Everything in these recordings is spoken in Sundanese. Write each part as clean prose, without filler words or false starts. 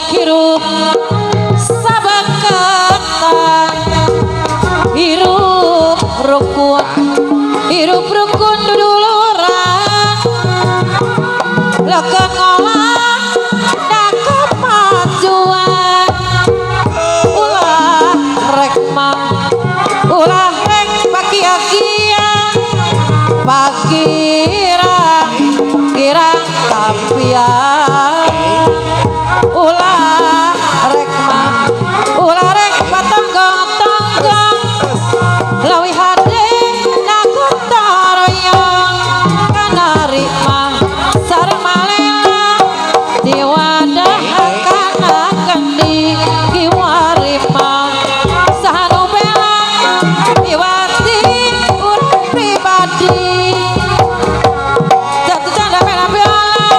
Hirup sabeketan hirup rukun duduluran leukeun ngolah da kemajuan ulah rek mah ulah rek pakia-kia pakira girang tampian ulah rek mah ulah rek patonggong-tonggong leuwih hade na gotong royong kanari mah sareng malela diwadah kana kendi kiwari mah saha nu bela miwati urang pribadi jatuh canda bela bela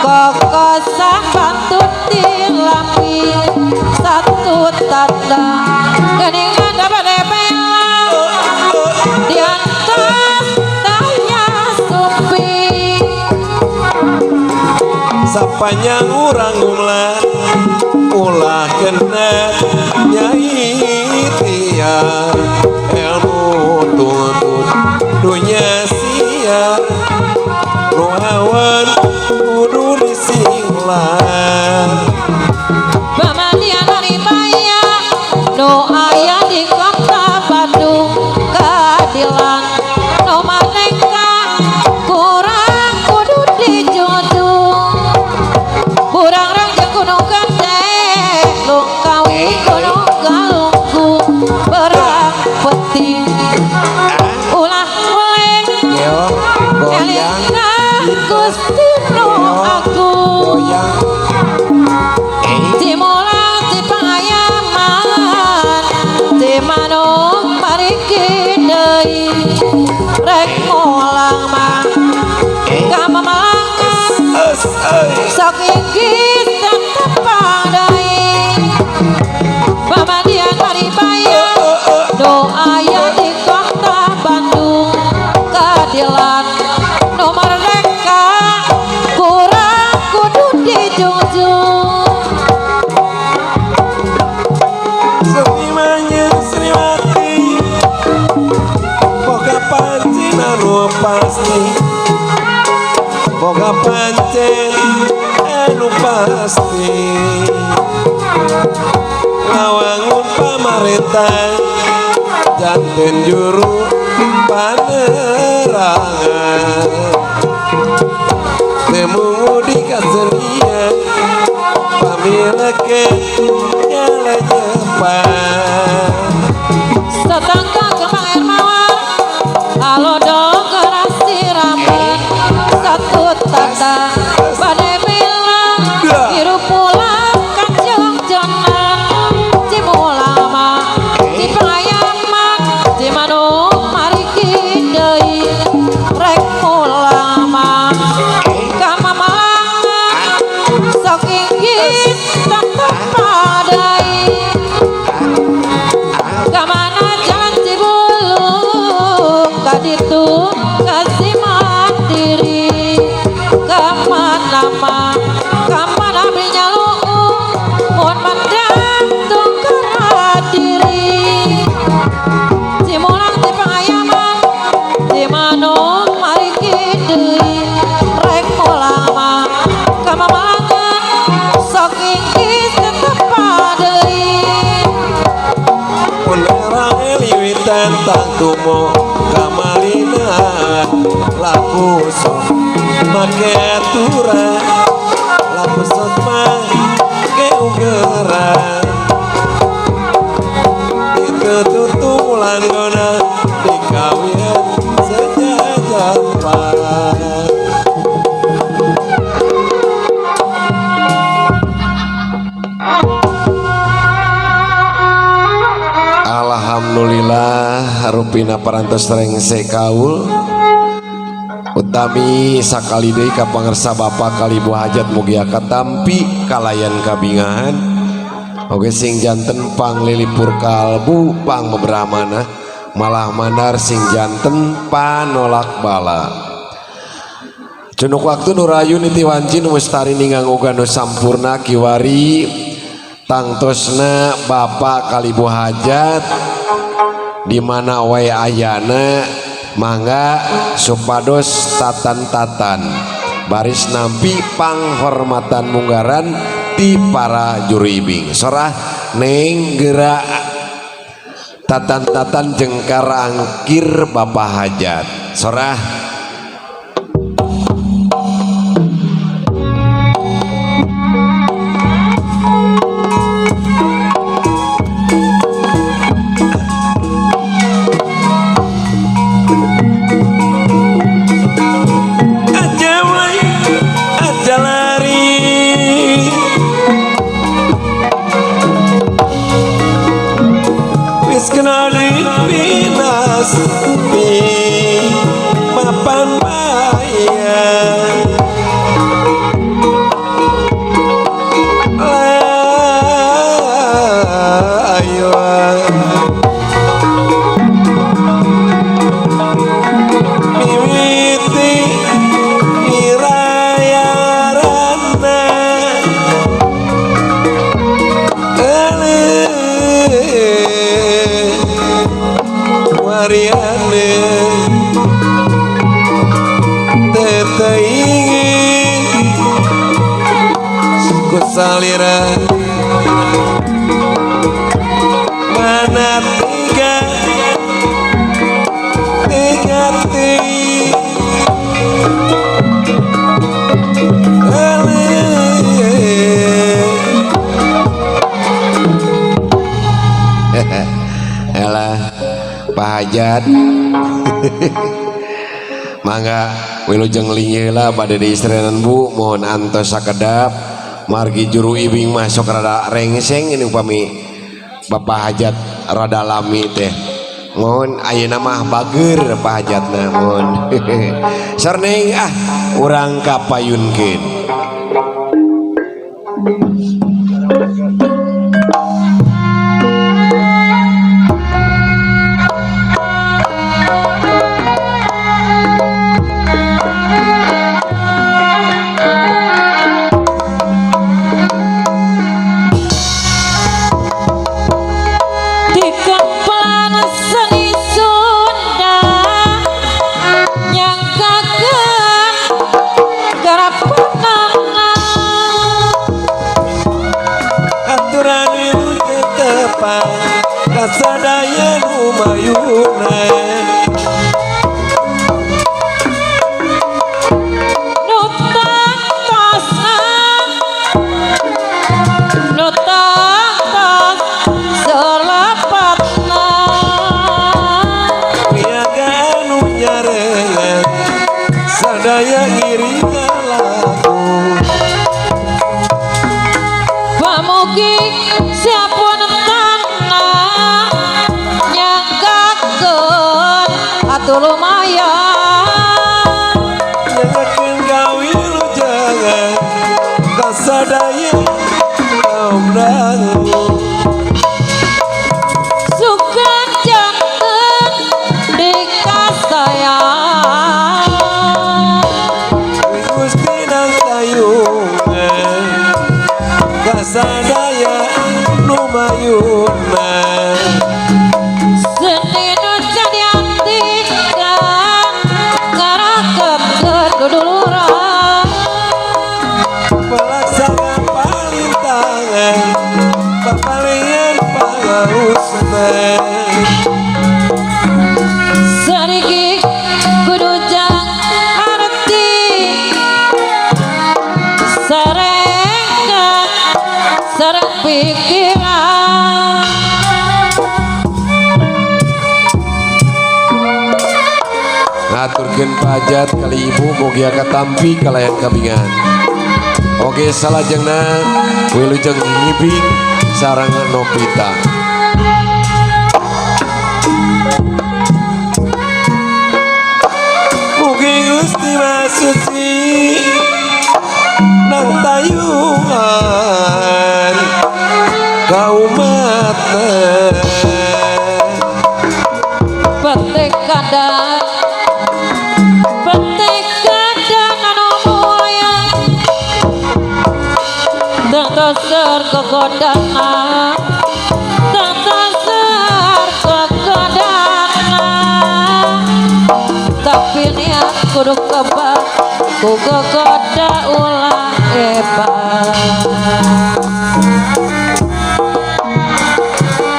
kokosan bantu dilampi satu tanda geningan dapat bela di atas daya supi. Sapanjang urang ulah ulah kena nyai tiar ilmu tuntut dunya siar nu awan kudu disinglar. Pamandian hari maya nu aya di kota Bandung keadilan nu maneka kurang kudu dijunjung burangrang jeung Gunung Gede Lungkawi Gunung Galunggung berang penting ulah oleng Yo, goyang, eling Gusti nu Agung goyang. Cimulang Cipangayaman Cimanuk mariki deui rek mulang mah ka Mamalangan Es, euy. Sok inggis tetep deui pamandian Maribaya nu aya di kota Bandung keadilan nu merdeka kurang kudu dijunjung. Senimannya seniwati boga pancen anu pasti boga pancen anu pasti lawangun pamarentah janten juru panerangan temu di kasenian pamileke nyala nyepan. Setangka kembang air mawar alodo keras siraman satu tanda bade bela hirup pulang kacang jonan cimulama cipangayaman cimanuk mariki deui rek mulama ka Mamalangan sok inggis tetep padai kamana jalan Cibuluk kaditu kasih mandiri kamana mah kamana beli nyaluung mun mandang tungkara diri Cimulang ti Pangayaman Cimanuk mariki deui rek mulama ka Mamalangan sok inggis tetep padeui. Mun erang liwitan tangtumo kamalina laku sok make aturan laku sok mah Rupina parantos rengse kaul utami sakali deui ka pangersa Bapak kali Ibu hajat mugia katampi kalayan kabingahan oge sing janten panglilipur kalbu pang bebrahmana malah mandar sing janten panolak bala. Cunuk waktu nurayu niti wanci nu mustari ninggang uga nu sampurna kiwari tangtosna Bapak kali Ibu hajat di mana wae ayana mangga supados tatan-tatan baris nampi panghormatan munggaran ti para juru ibing sorah neng gerak tatan-tatan jengkar angkir Bapak hajat sorah. Mapan bayar layuan mimiti mirayarana eleh wariane teteingi kusalira mana tiga tiga ti elah Pak Hajat. Mangga wilujeng linyeula bade diistrenan Bu, mohon antos sakedap margi juru ibing masuk rada rengseng ini upami Bapak hajat rada lami teh. Mohon ayeuna mah bager Pak hajatna mohon. Sarneng ah urang kapayunkeun. Kasadaya nu mayuna nu tangtosna nu tangtos selepatna piaga anu nyarengan sadaya ngiring ngalaku pamugi siapun atuh lumayan nyakeun kawilujengan kasadaya kaum dangu sugan janten dikasayang Gusti nang tayungan kasadaya nu mayuna seni nu jadi antikan ngaraketkeun duduluran pelaksana palintangan papalian pangausna sariki kudu jang arti sarengga sareng pikiran. Ngaturkeun pajat kali ibu mugia katampi kalayan kabingan. Oke salajengna wilujeng ngibing sareng Novita. Suci nang tayuhan ka umatna. Petik kadang, petik kadang anu mulya, Tang gogodana, tang gogodana. Tapi niat kudu kebak, ku gogoda ulah hebat,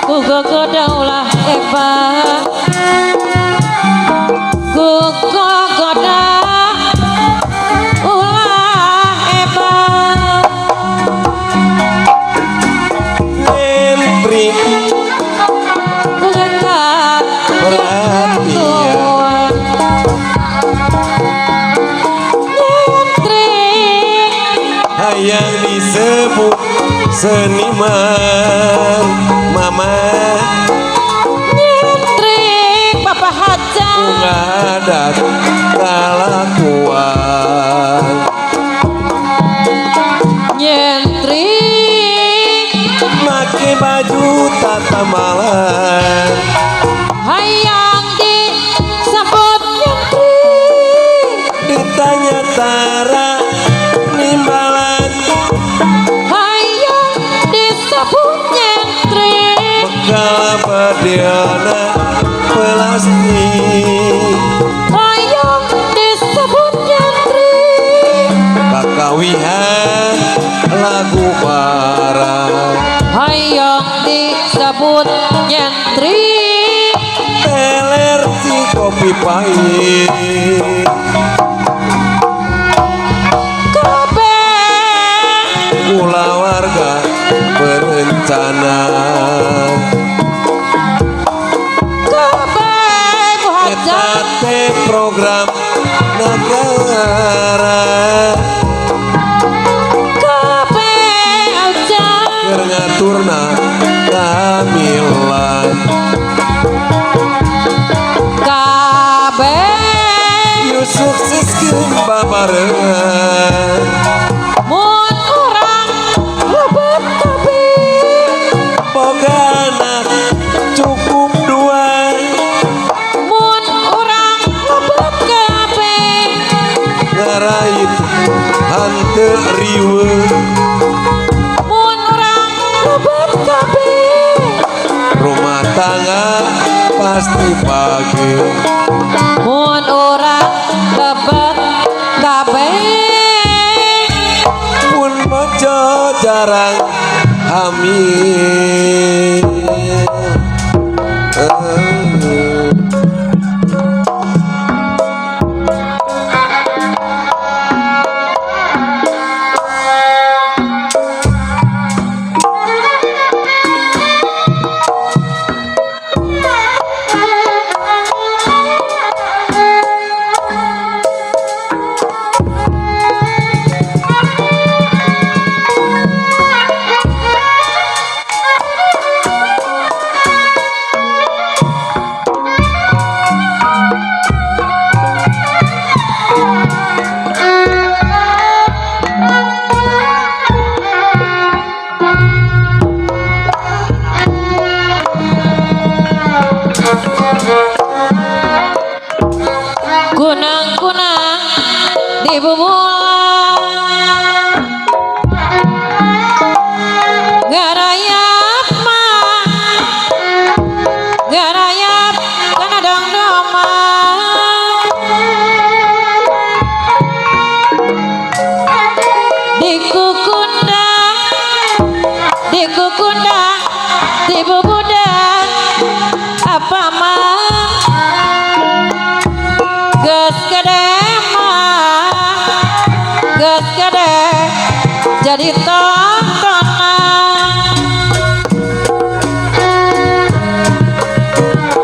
ku gogoda ulah hebat, ku gogoda ulah hebat. Nyentrik. Bukan. Perhatian. Nyentrik. Hayang disebut seniman mama. Nyentrik Bapak Hajat. Ngadat kalakuan. Nyentrik. Make baju tata malam. Hayang disebut nyentrik. Ditanya tara nimbalan. Hayang disebut nyentrik. Bekal bediana plastik. Hayang disebut nyentrik. Kakawihan lagu barang. Hayang disebut nyentrik. Teler si kopi pahit. Kabeh. Kulawarga berencana. Kabeh Bu Eta Hajat. Teh program negara. Kabeh aja. Keur ngaturna kamilan. Kabeh. Yu sukseskeun babarengan. Mun urang lebet kabeh. Boga anak cukup dua. Mun urang lebet kabeh. Ngarait hanteu riweuh. Mun urang lebet kabeh. Rumah tangga pasti pagi. Mun urang lebet kabeh. Pun bojo jarang hamil. Eh. Kunang-kunang di bubulan, garayap mah garayap kana dongdoma, di kukunda, di kukunda di bubudan apa mah geus gede mah geus gede jadi tontonan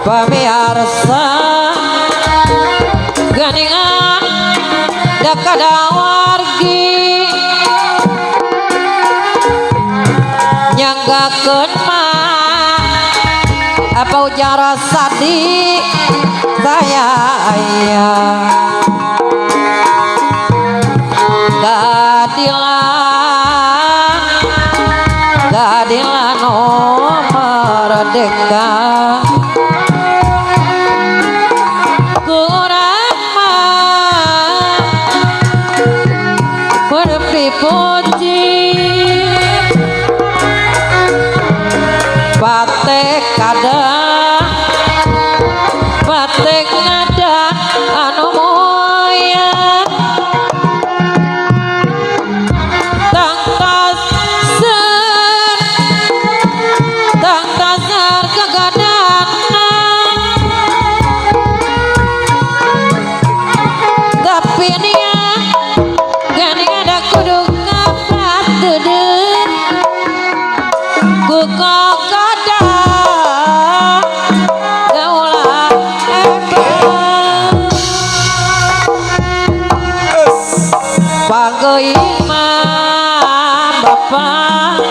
pamiarsa ganingan dakadawargi nyanggakeun mah apa ujang rasa di saya ayah. Arep dipuji batek kada batek nada anu moya tangtas ser tangtasar kegadana tapi nia gani ada kudu ngapat deudeuh ku kokoda gaula hebat panggeuing mah bapak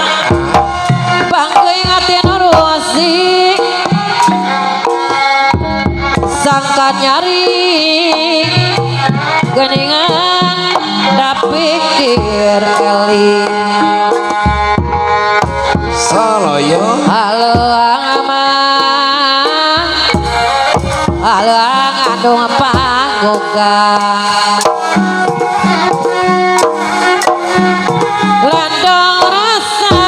panggeuing ati nurusi sangka nyari geningan da pikir eling Saloyo haluang mah haluang andung panggoga landong rasa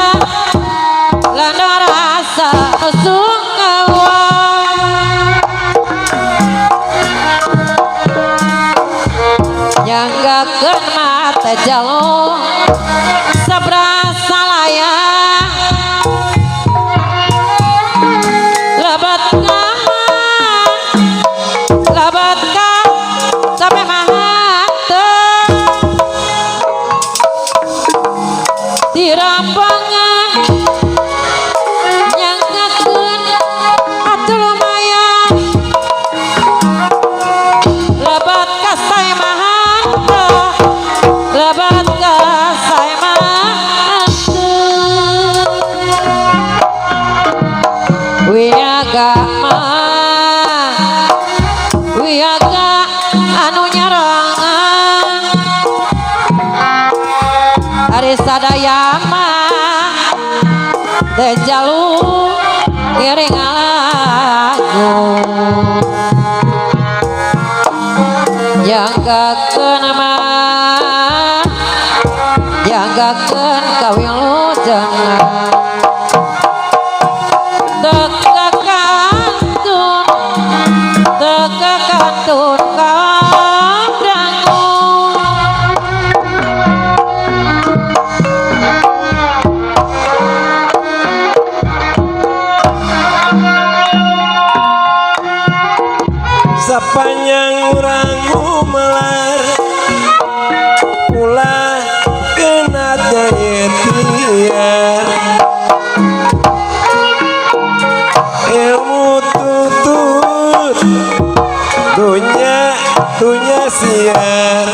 sungkawa nyanggakeun mata jalo sabrasa layang lebat ka sampai mahate dirampangan nyanggakeun atuh lumayan lebat ka sae mahate lebat ka sae mahate wiaga mah wiaga anu nyarangan ari sadaya mah teh jalu ngiring ngalagu janggakeun mah janggakeun kawilujengan teka kantun kabrangu sapanjang urang gumelar ulah kena tiar ilmu tutut dunya dunya siar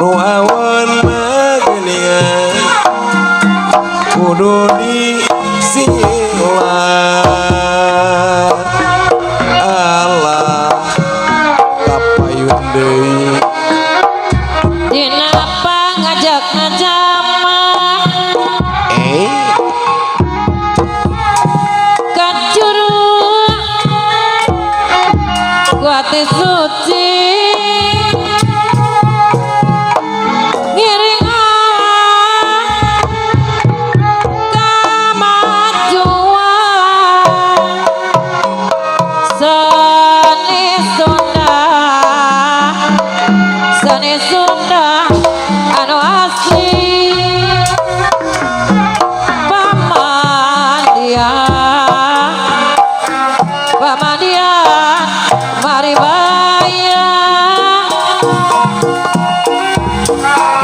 nu awon mageningan kudu disilar Allah tapayun deui dina pangajak ngajama kacuru kuati suci ngiring Allah kamajuan seni Sunda seni Sunda anu asli pamandian pamandian maribaya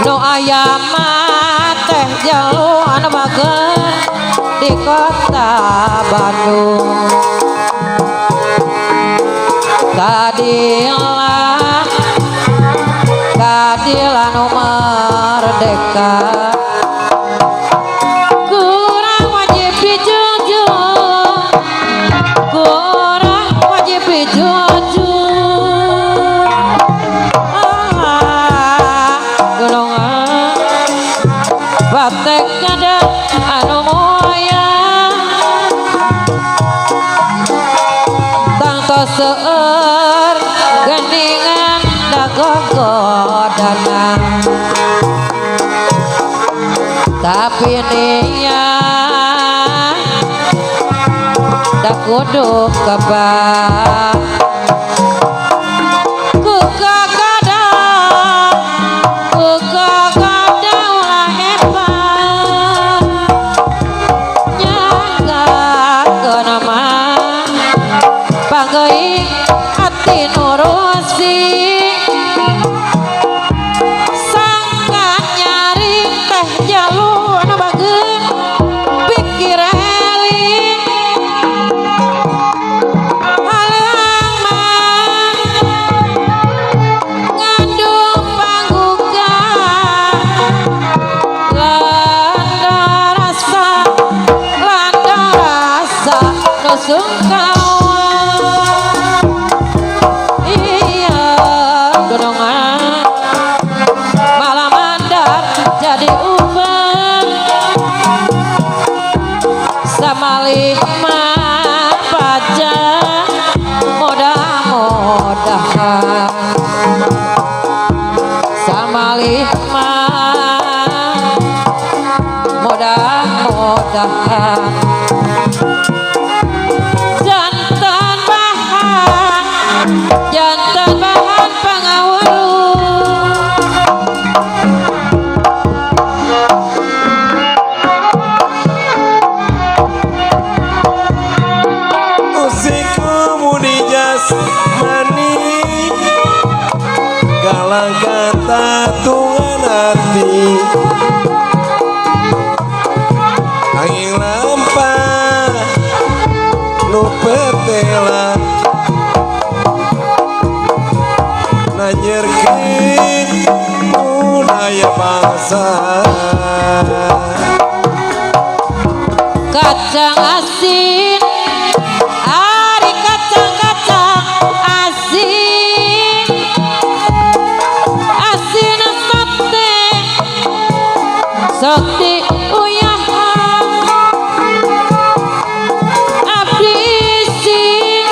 nu aya mah teh jalu anu bager di kota Bandung kadilah kadilah nu merdeka kurang wajib dijunjung kurang wajib dijunjung ah golongan batek kada anu moya tangtos seueur geni Dana tapi niat tak kudu kebak ku kakadang ulah hebat nyangga kenama pangeuing hati nurusi sangka nyari teh jalu anu bageun pikir eling halang mah ngandung panggugan landa rasa nu sungkawa iya donongan malah mandar jadi uban sama lima pajak mudah-mudahan sama lima mudah-mudahan jantan bahan pangaweruh. Usiku mudi jasmani galang kata tungan hati angin lampah nu petela nanyerkeun budaya bangsa. Kacang asin ari kacang-kacang asin asin sate sok diuyahan abdi isin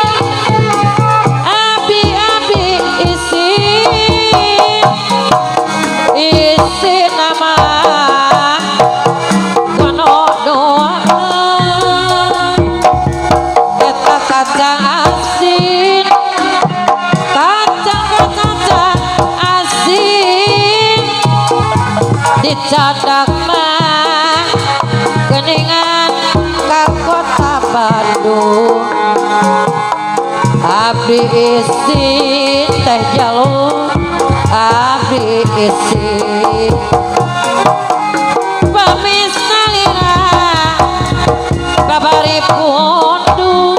abdi abdi isin isin nama kono doaan eta kacang asin kacang kacang asin dicadak mah geningan ka kota Bandung abdi isin teh jalu abdi isin pamis nalira babari pundung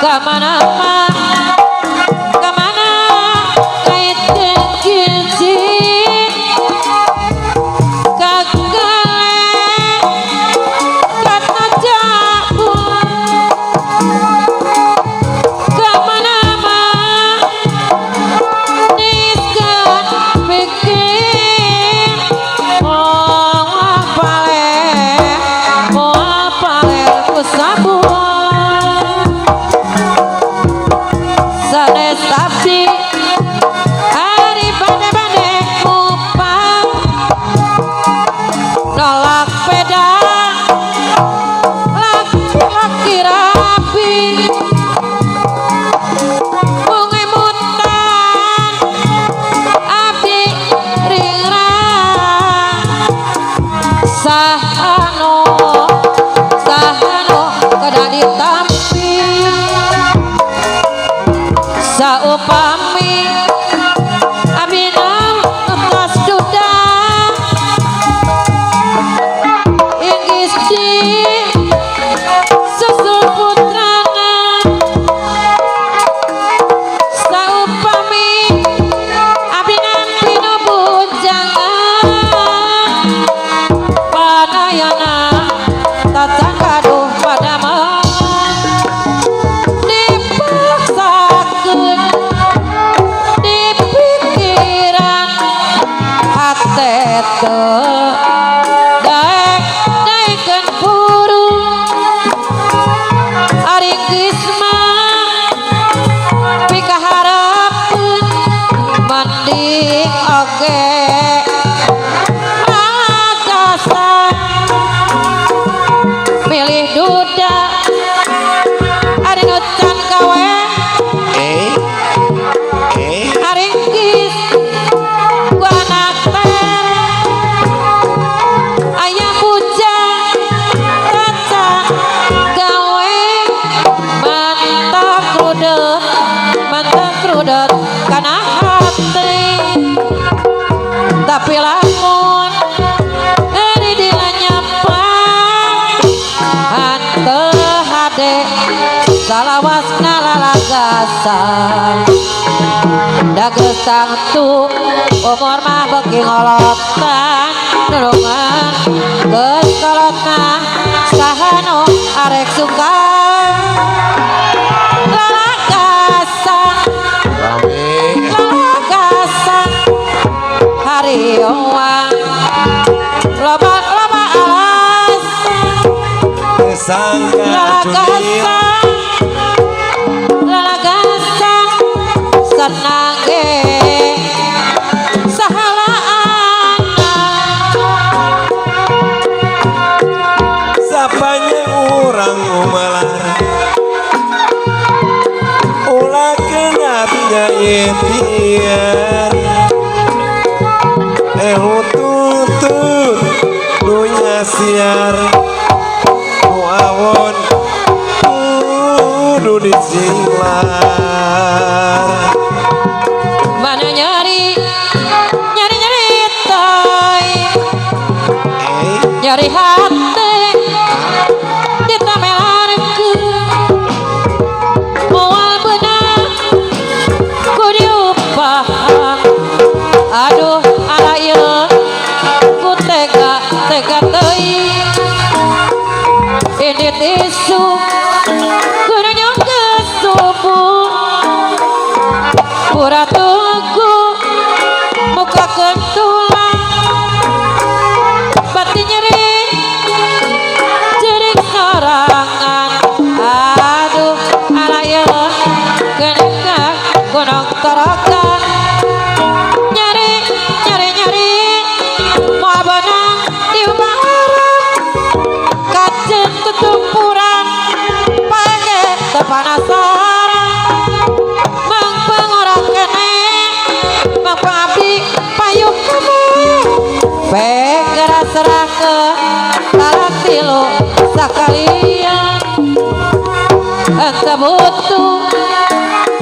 kamana mah kamana kaitkeun kinci kagale kana jabung kamana mah niskeun Oge lagasan milih duda ari nu can gawe Eh eh haringkis ku anak tere aya bujang kaca gawe mantap rudet mantap rudet kana hati tapi lamun ari dina nyampang hanteu hade salawasna lalagasan da geus tangtu umur mah beuki ngolotan nulungan geus kolotna saha nu arek suka lalagasan Rame. Lalagasan hariwang loba loba alas Sangka cunil. lalagasan lalagasan senang ge sahalaan. Sapanjang urang umalar ulah kena ikhtiar tutut dunya siar nu awon kudu dicinglar. Mana nyari nyari nyari toy Eh nyari hati ditamelarkeun moal beunang ku diupahan aduh ala ieu ku tega tega teuing indit isuk kudu nyungkeun subuh pura tugu mukakeun tulang batin nyeri jeuring sorangan aduh ala ieu geuning gunung torokan nyeri nyeri nyeri moal beunang diupaharan kajen tutumpuran pae teu panasaran mangpang ora kene mangpang abdi payu kene pegera serahkeun talak tilu sakalian henteu butuh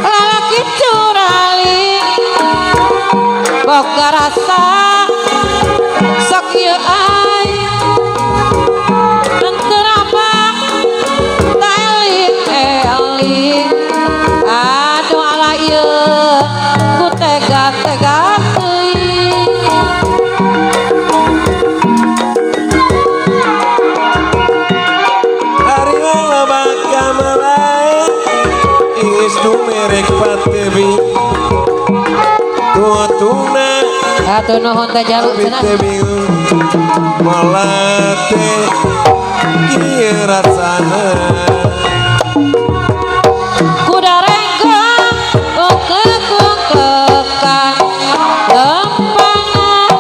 lalaki curali boga rasa sok ieu aing henteu rabah ta eling eling aduh ala ieu ku tega tega teuing. Hari loba kamala Inggris nu merek patebi tuatuna. Hatur nuhun teh jalu Abi cenah. Teh bingung malate ieu rasana. Kuda renggong ungklek-ungklekan lempangan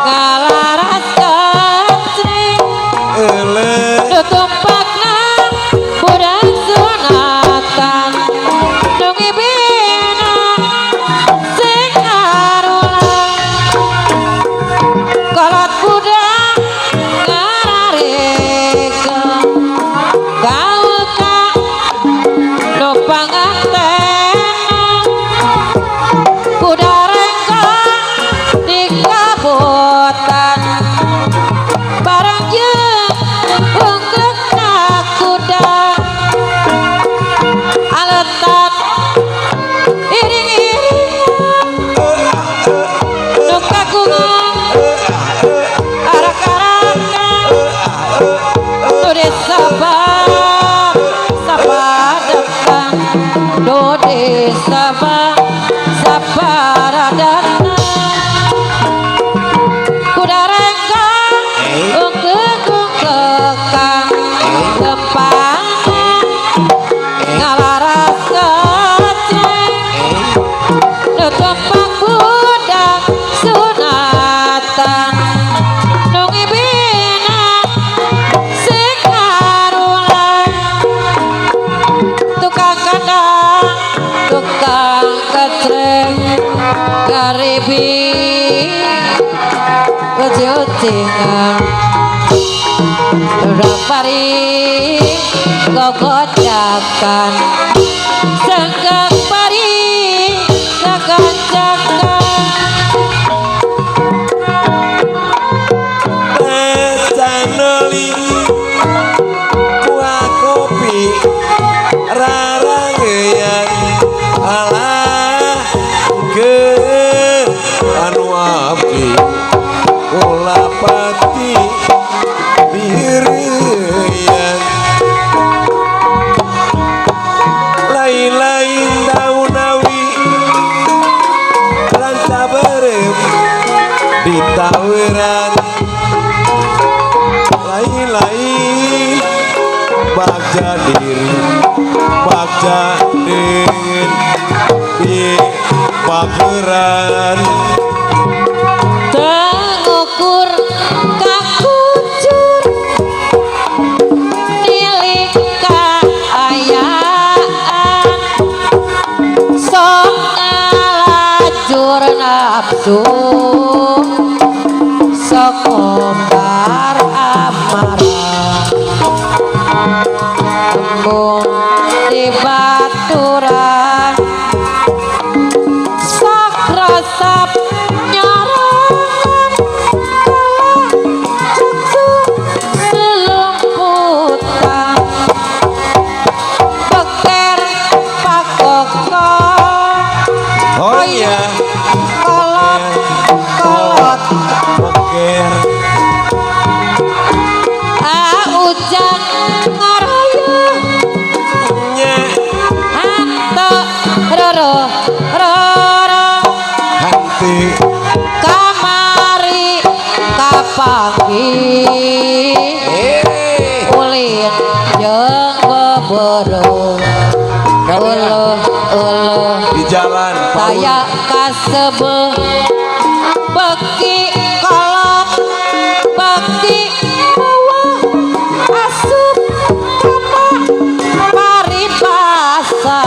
ngalaras kecring Eleh nu tumpakna budak sunatan nu ngibina sing arulang kolot budak ngararikeun gaul ka nu pangantenan kuda renggong di kabutan bareng jeung ungkleukna kuda aletan iring-iringan nu kagungan arak-arakan nu disabab sapadatan nu disabab saparadatan kuda renggong ungklek-ungklekan lempangan ngalaras kecreng nu tumpak budak Garibi ucing-ucingan udah pari gogojakan sengkak pari kakancakan Canoli kuah kopi rarangeyan alah ke anu abdi kula pati dirian lain-lain daun awi ranca berem ditaweran lain-lain bagja diri bagja dingin di bageran tengukur kakucur nilik kaayaan sok ngalajur nafsu sok ngombar amarah embung di baturan sok resep nyorongan kalah cucu selumputan beker pakoko oh iya kolot kolot beker ah ujang ngoroyong nya hanto roro roro hati kamari kapanggih eh ulin jeung bebero uluh uluh di jalan paun taya kasebeh beki kolot beki bawah asup kana paribasa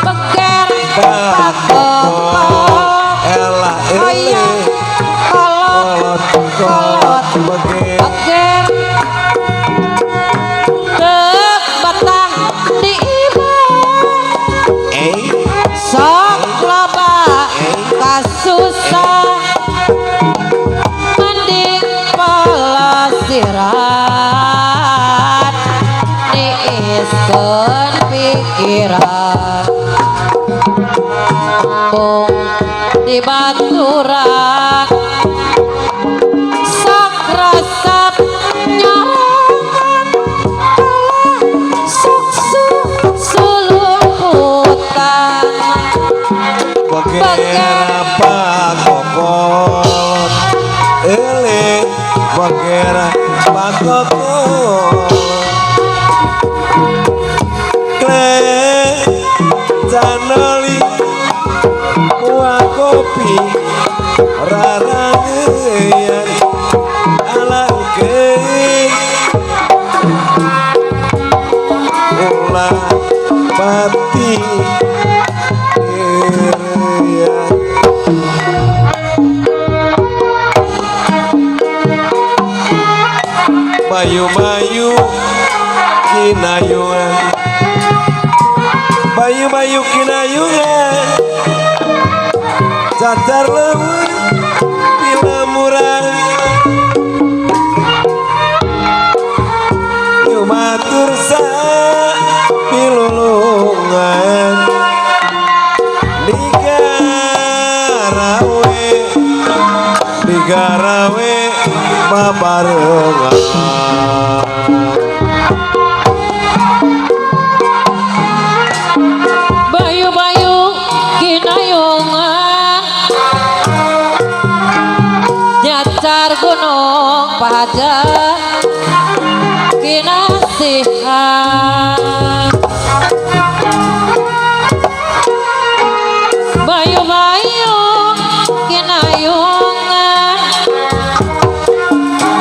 beker pakoko elah kaya ele kolot kolot kolot beker beker teu betah di imah eh sok loba kasusah mending pelesiran niiskeun pikiran embung di baturan sok resep nyorongan kalah suksu sulumputan beker apa kokolot ele beker apa kokolot kle canoli kuah kopi rarangeyan alangke ulah pati irian bayu-bayu kinayungan bayu-bayu kinayungan cacar leuweung pilamuran nyumatur sa pilulungan digarawe digarawe babarengan. Bayu-bayu kinayungan nyacar gunung pajak kinasihan bayu-bayu kinayungan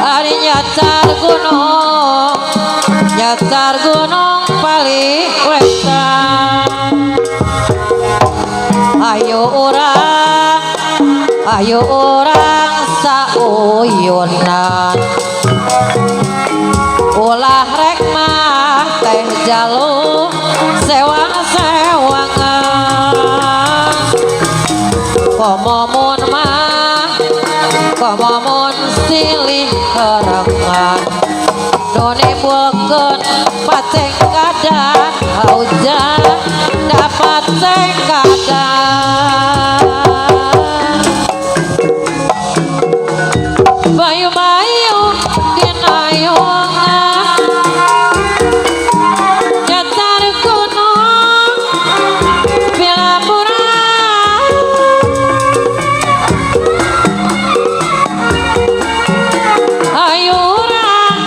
ari nyacar gunung paling wetan. Ayo urang, ayo urang sauyunan. Ulah rek mah teh jalu sewang-sewangan. Komo mun mah, komo mun silih herengan. Nu nimbulkeun pacengkadan hujan dapat cengkadan. Bayu-bayu kinayungan nyetar gunung pilamuran. Ayo urang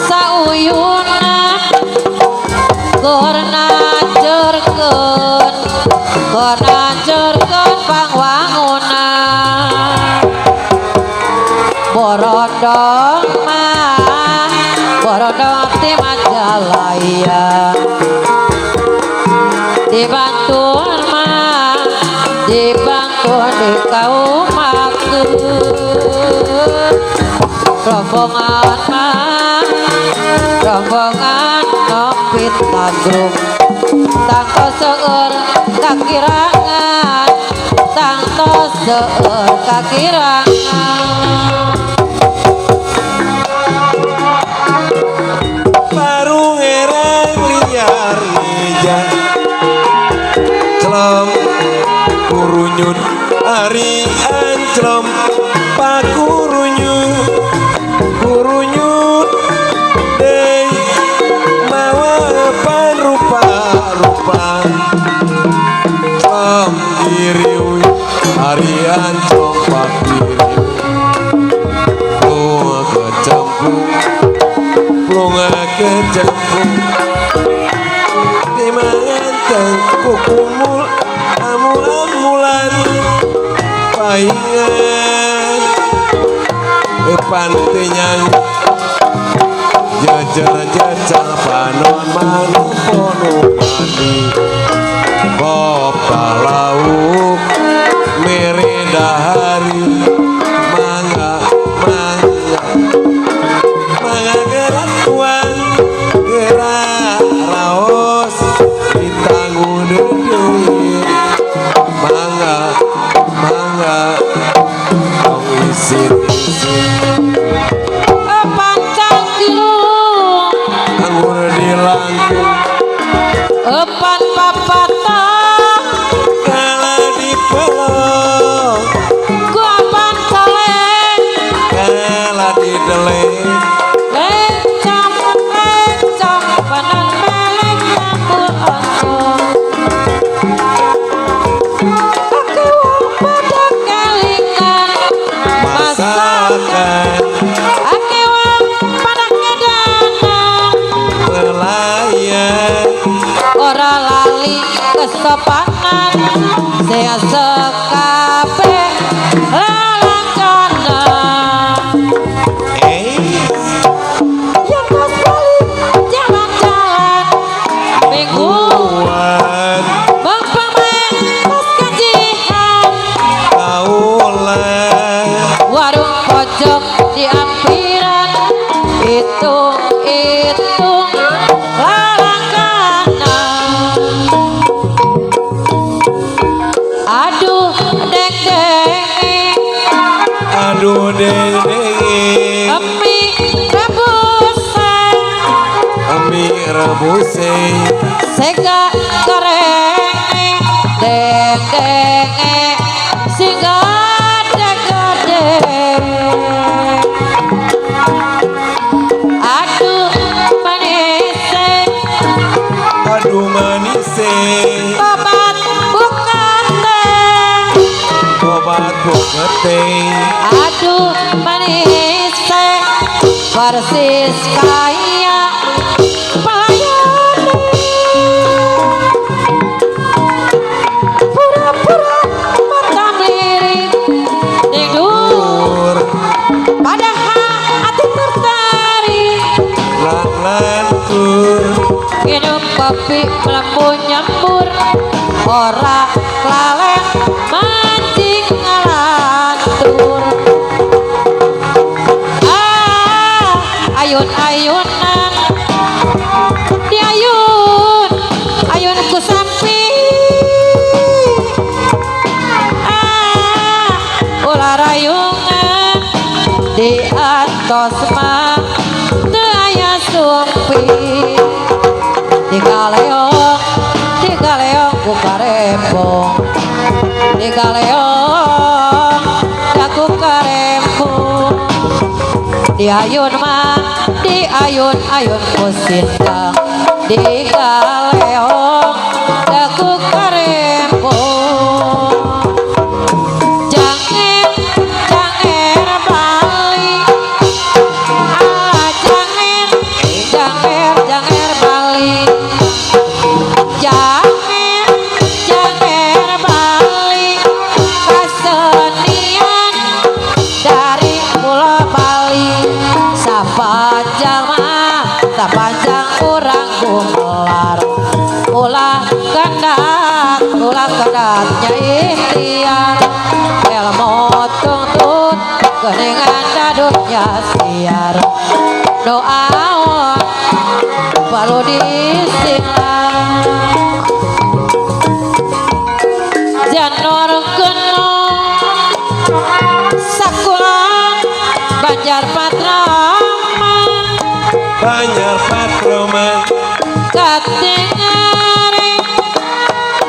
sauyunan keur najerkeun, keur najerkeun pangwangunan. Borondong mah, borondong ti Majalaya. Dibantuan mah, dibantuan di kaumakeun. Rombongan mah, rombongan ngopi tanggrung. Tangto seueur kakirangan, tangto seueur kakirangan. Baru ngerang liar ngejan celom kurunyut ari anclom pakurunyut kurunyut deui mawa rupa-rupa celom giriwi ari anclom pakiriwi lunga kecemplung lunga kecemplung di manganteng kukumul amul-amulan paingan depan tenyang jejer jejal panon manupono mandi bopta lauk mere dahari mangga mangga mangga gerak tuan gerak raos ditanggung deui mangga mangga tong isin isin Pancang kilung anggur dilangkung epan papatah kala dipelok guapan kaleng kala dideleng lencam lencam panan meleng nyambul oncom. Ake wong pada kelingan masakan ake wong pada ngedanan pelayan ora lali kesopanan sing sekabe lalangkanan. eh Yang pas balik jalan-jalan mingguan mingguan bang pas kajian kaulan warung pojok di ampiran hitung-hitung lalangkanan. Aduh deng deng aduh deng deng emi rebusan ami rebuse sega goreng deng deng sehingga gede. Aduh manis, aduh manis, tobat bukan teh. Tobat bukete. Aduh manis, persis kayak pelayan. Pura-pura mata melirik tidur, padahal hati tertarik. Lan lantur Minum kopi mlebu nyembur, ora klalen. Rayungan di atos mah teu aya sumping. Digaleong, digaleong ku karembong, digaleong ku karembong. Diayun mah diayun-ayun ku sindang, digaleong ku karembong. Janger, janger Bali, ah janger, janger, janger Bali. Janger, janger Bali, kesenian dari Pulau Bali. Sapanjang mah, sapanjang urang gumelar, ulah kendat, ulah kendatnya ikhtiar. Ilmu tuntut geningan dadutnya siar, doa perlu disinglar. Janur gunung sakulan Banjar Patroman, Banjar Patroman. Katingare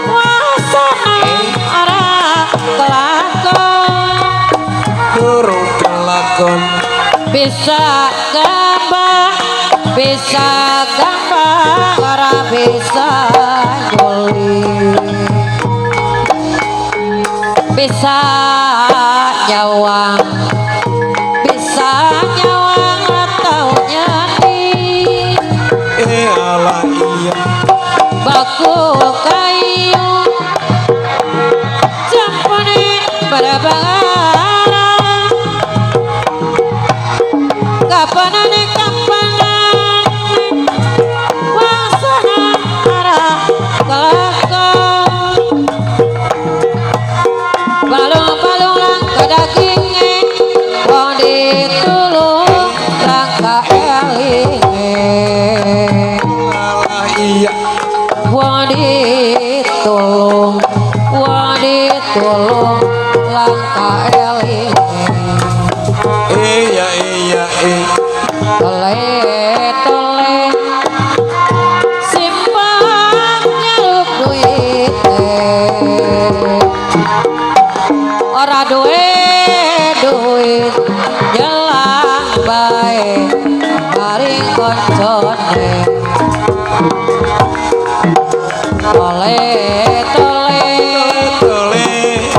wasana ora kelakon. Durung kelakon. Bisa gambar, bisa gambar, ora bisa nyuli. Bisa nyawang, bisa nyawang atau nyandi. Eh ala iya. Baku kayu jampune pada kapanane kapanane wasana arah kelakon. Balung-balung langka daginge, wong ditulung langka elinge. Ala iya. Wong ditulung, wong ditulung langka elinge. Iya iya eh. Tole tole simpang nyaluk duite, ora duwe duit nyelang bae maring koncone. Tole tole Tole.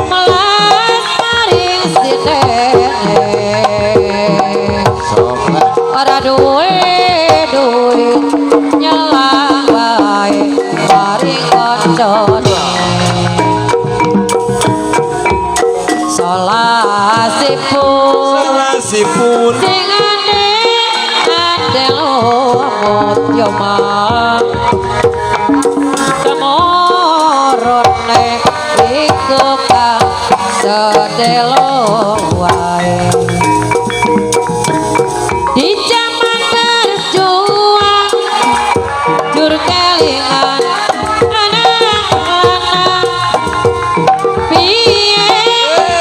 Melas maring sinene, Sok lah. Ora duwe duit nyelang bae maring koncone. Solasipun Salasipun. Sing ande ande lumut yo mah temurune iku kang sedelo wae. Di jaman berjuang jur kelingan anak lanang, piye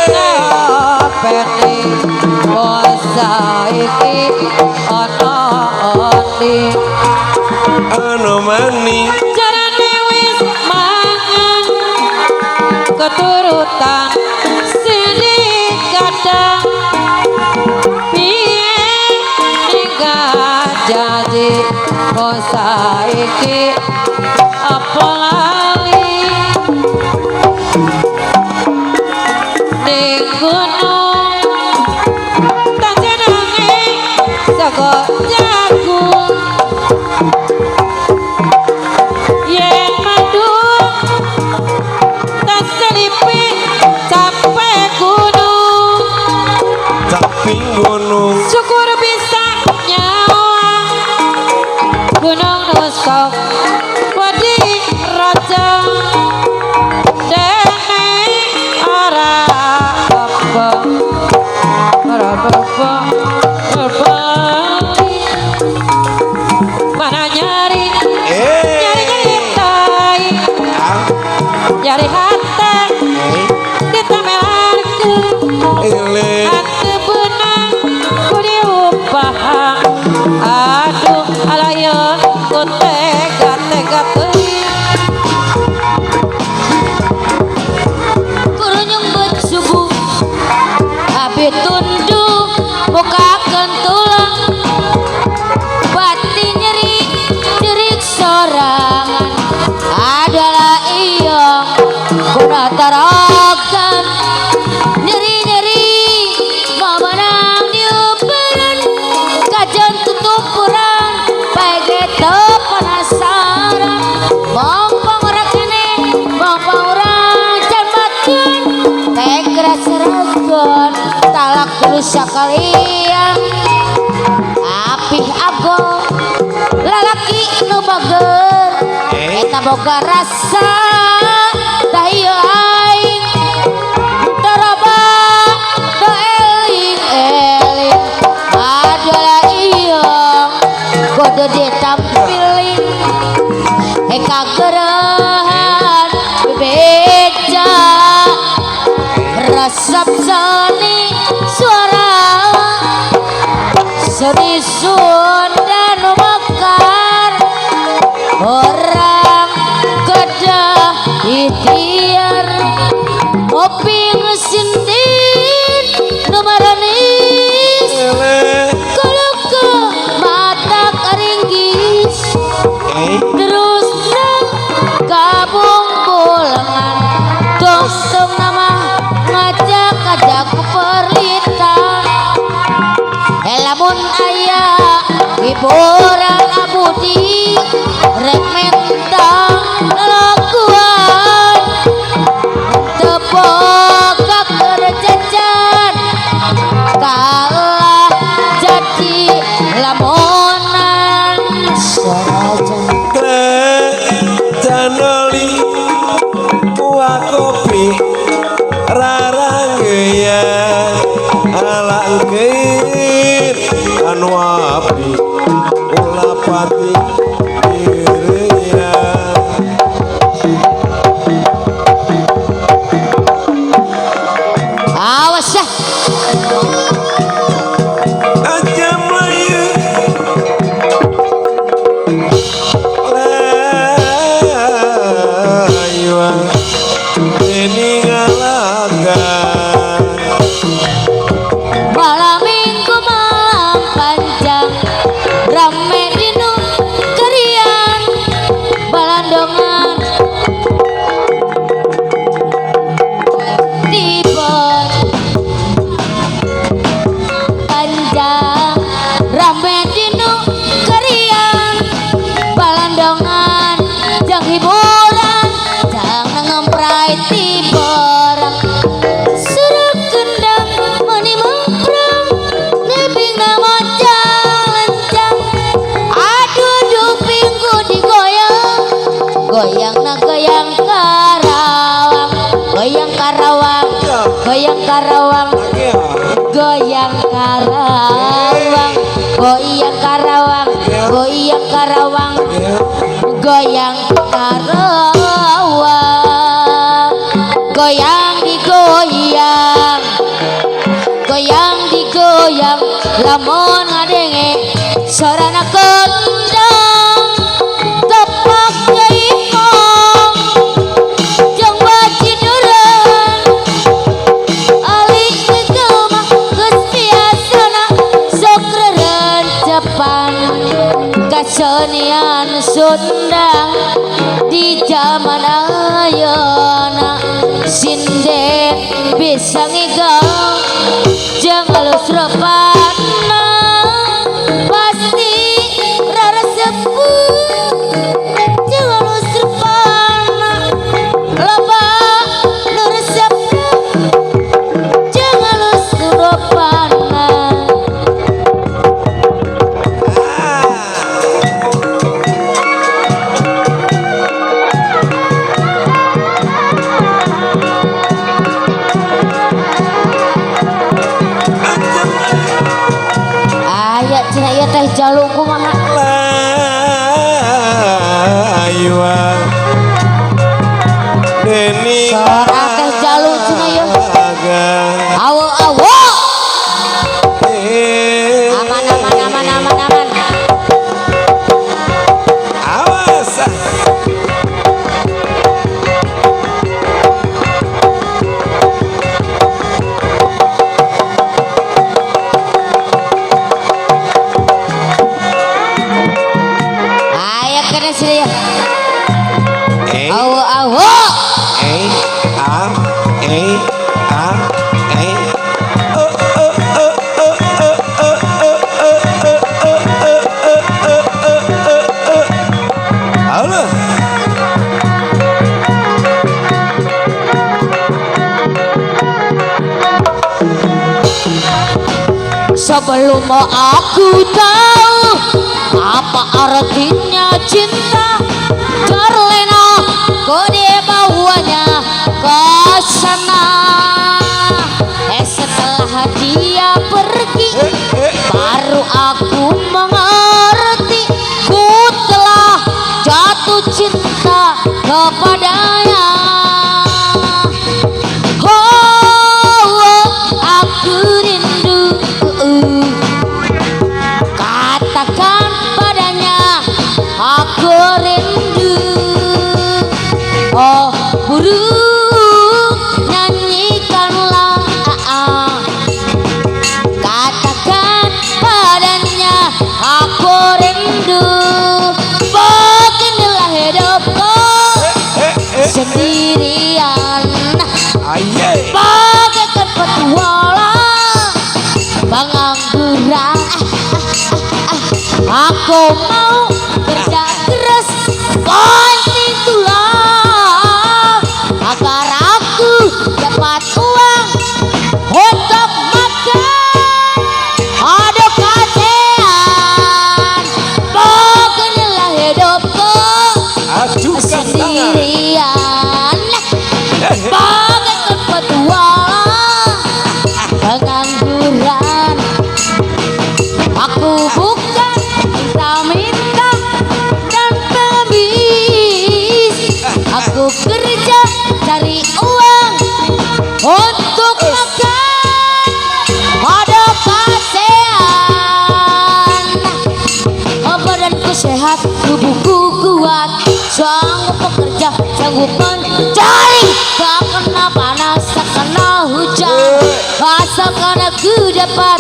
kapene saiki ana endi? Ana mani. Jarane wis mangan keturutan sini kadang, piye ninggal janji kok saiki apa lali? Ning gunung tak jenenge saka jagung, yen mendung tak selipi Tegra seragon talak terus sakalian apih ago lalaki nu bager eta boga rasa tah ieu aing toroba do eling eling adalah iyong kudu ditampiling kagerehan bebeja resep seni suara seni Sunda nu mekar orang kedah ikhtiar ngoping sindin nu maranis kuluke mata karinggis terus gabung bulangan tong-tong nama ngajak-ngajak perlita lamun aya hiburan abudi rek menta lakuan teboga kerjajan kalah jadi lamonan saja. Janoli buah kopi raranggeyan alangkeun anu api ulah pati dirian. Awas ya. Aja melayu layuan dening ngalagan. Malam minggu malam panjang rame dinu kerian balandongan tibon panjang rame dinu kerian balandongan jang hiburan jangan ngemprai tiborang suruk kendang meni memprang ngibing nama jalencang aduh dupingku digoyang goyang na goyang Karawang goyang Karawang goyang Karawang goyang Karawang goyang Karawang goyang Karawang goyang Karawang goyang digoyang goyang digoyang lamun ngadenge sorana kendang tepak jaipong jeung bajiduran ali mah geus biasana sok rerencepan kasenian Sunda di zaman ayeuna sinden bisa ngigau jeung alus repana pasti raresepuh jeung alus repana loba nu resep jeung alus repana. Aya cenah ieu teh jalu kumaha Layuan dening Sora teh jalu cenah ieu. ngalagan. Awo awo aman aman aman aman aman. Awas. Aya kena sini ya. Eh, Awo awo eh, a, eh, a, eh. Oh, oh, oh, oh, oh, oh, oh, oh, oh, oh, oh, oh, oh, oh, oh, oh. Halo. Sebelum aku tahu apa artinya cinta, terlena kau dibawanya ke sana. Setelah dia pergi, baru aku mengerti, ku telah jatuh cinta kepadanya. Oh, aku rindu, katakan padanya aku rindu. Oh burung, nyanyikanlah, katakan padanya aku rindu. Beginilah hidupku sendirian, bagaikan petualang pengangguran. Aku mau kerja keras, banting tulang, agar aku dapat uang untuk makan. Aduh kasihan, beginilah hidupku sendirian, bagaikan petualang pengangguran. Aku bukan minta-minta dan pengemis, aku kerja cari uang untuk makan. Ada kasihan, badanku sehat, tubuhku kuat, sanggup bekerja, sanggup mencari, tak kena panas, tak kena hujan, asalkan aku dapat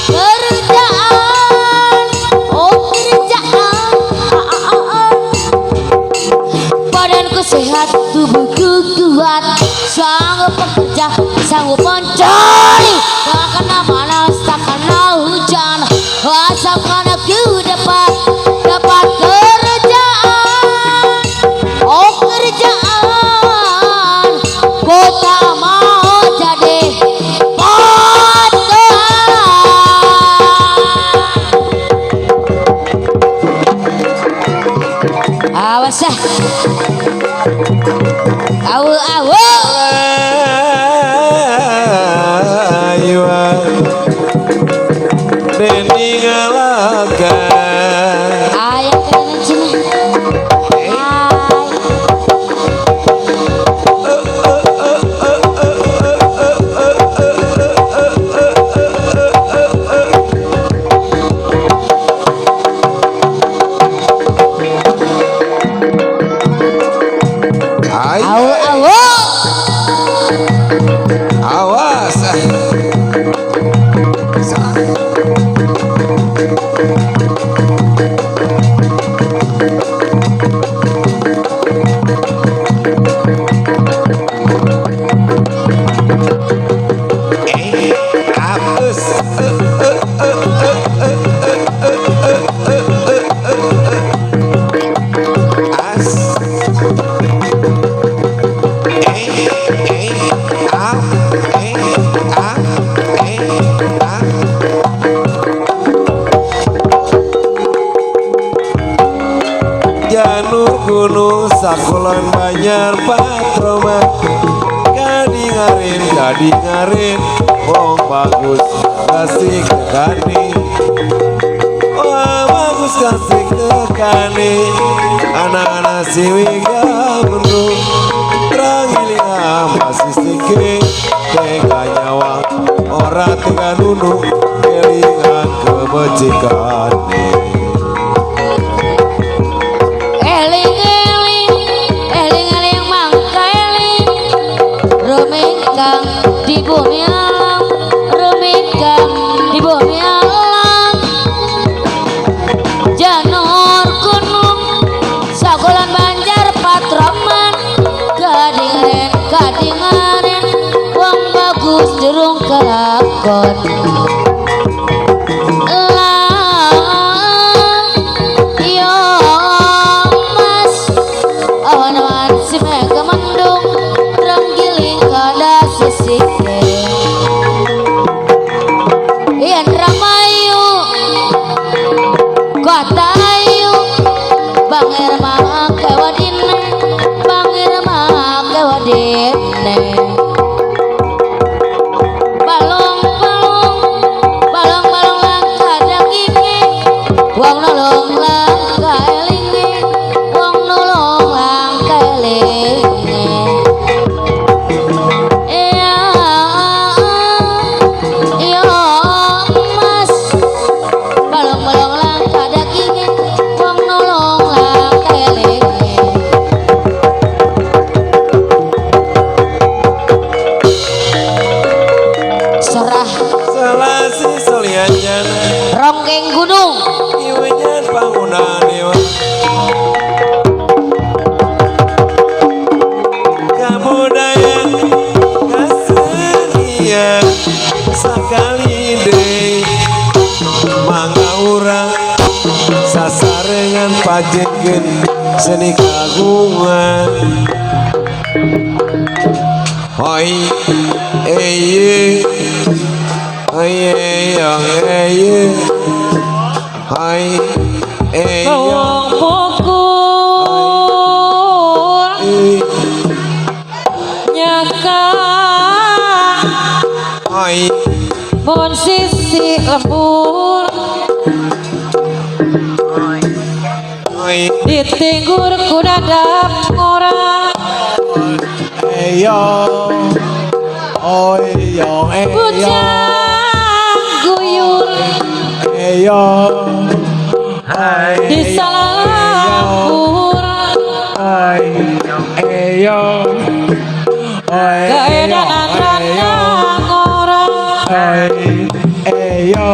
kerjaan. Oh kerjaan, Badanku sehat, tubuhku kuat, sanggup bekerja, sanggup mencari, tak kena panas, tak kena hujan, asalkan aku dapat kerjaan. Oh kerjaan, ku tak mau jadi potongan. Awas ah, awu awu. Deni ngalakan. Ayah keren sini. Hai. Awu awu. Awas. Janur gunung sakulon Banjar Patroma, kadingarin kadingarin wong bagus kasih tekani, wong bagus kasih tekani, anak-anak siwi gamru trangilinga masih sike tega nyawa ora tega nunu kelingan kebecikane. Eling-eling, eling-eling mangka eling, rumingkang di bumi alam, rumingkang di bumi alam. Janur gunung sagolan Banjar Patroman, kadingaren kadingaren wong bagus durung kelakon. Lang yo mas, awan-awan si mega mendung, renggiling kada sisike. Yen Balong-balong balong-balong langka daginge, wong nolong langka elinge, wong nolong langka elinge. Iya, iya mas, balong-balong langka daginge, wong nolong langka elinge. Sorah Selasi solian jana ronggeng gunung iwenyan bangunan dewa kabudayaan kasenian sakali deui mangga urang sasarengan pajekeun seni kagungan. Hoi eye hoi eyong eye hoi eyong Wong pukul nyaka hoi mun sisi lembur hoi ditinggur ku dadap ngora Eyo, oi yo, eyo, bujang guyur eyo, di salahur ai, eyo, oi, keedanan randa ngora oi, eyo,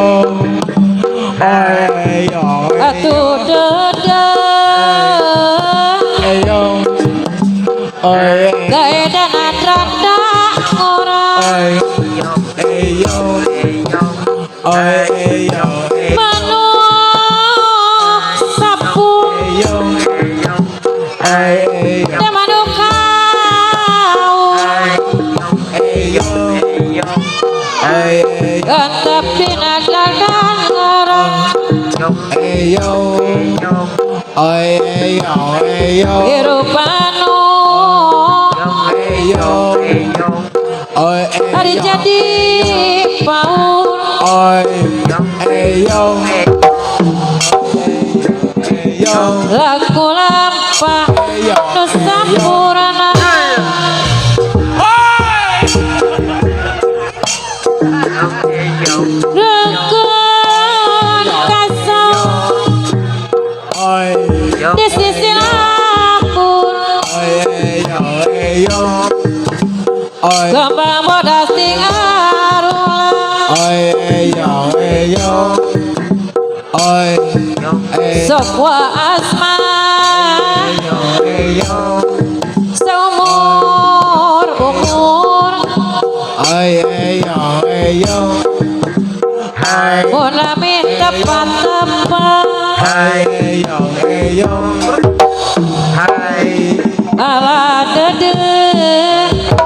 oi, yo, atuh dede eyo, oi, keedanan randa ngora oi, eyo, oi, eyo, manuk sapu eyo, ai, eyo, teh manuk kau eyo, ai, eyo. Gantep dina dadan ngora Eyo, oi, eyo, eyo, hirupanu eyo, oi, hari eyo, jadi paur oi, eyo, eyo, laku lampah eyo, nu sampurna Rengkeun kasau oi, di sisi lambur oi, eyo, eyo, oi, kembang bodas ting arulah oi, eyo, eyo, oi, eyo, sok wa asma eyo, seumur umur oi, eyo, eyo, hai, mun lami tepat-tepat eyo, eyo, hai, ala dede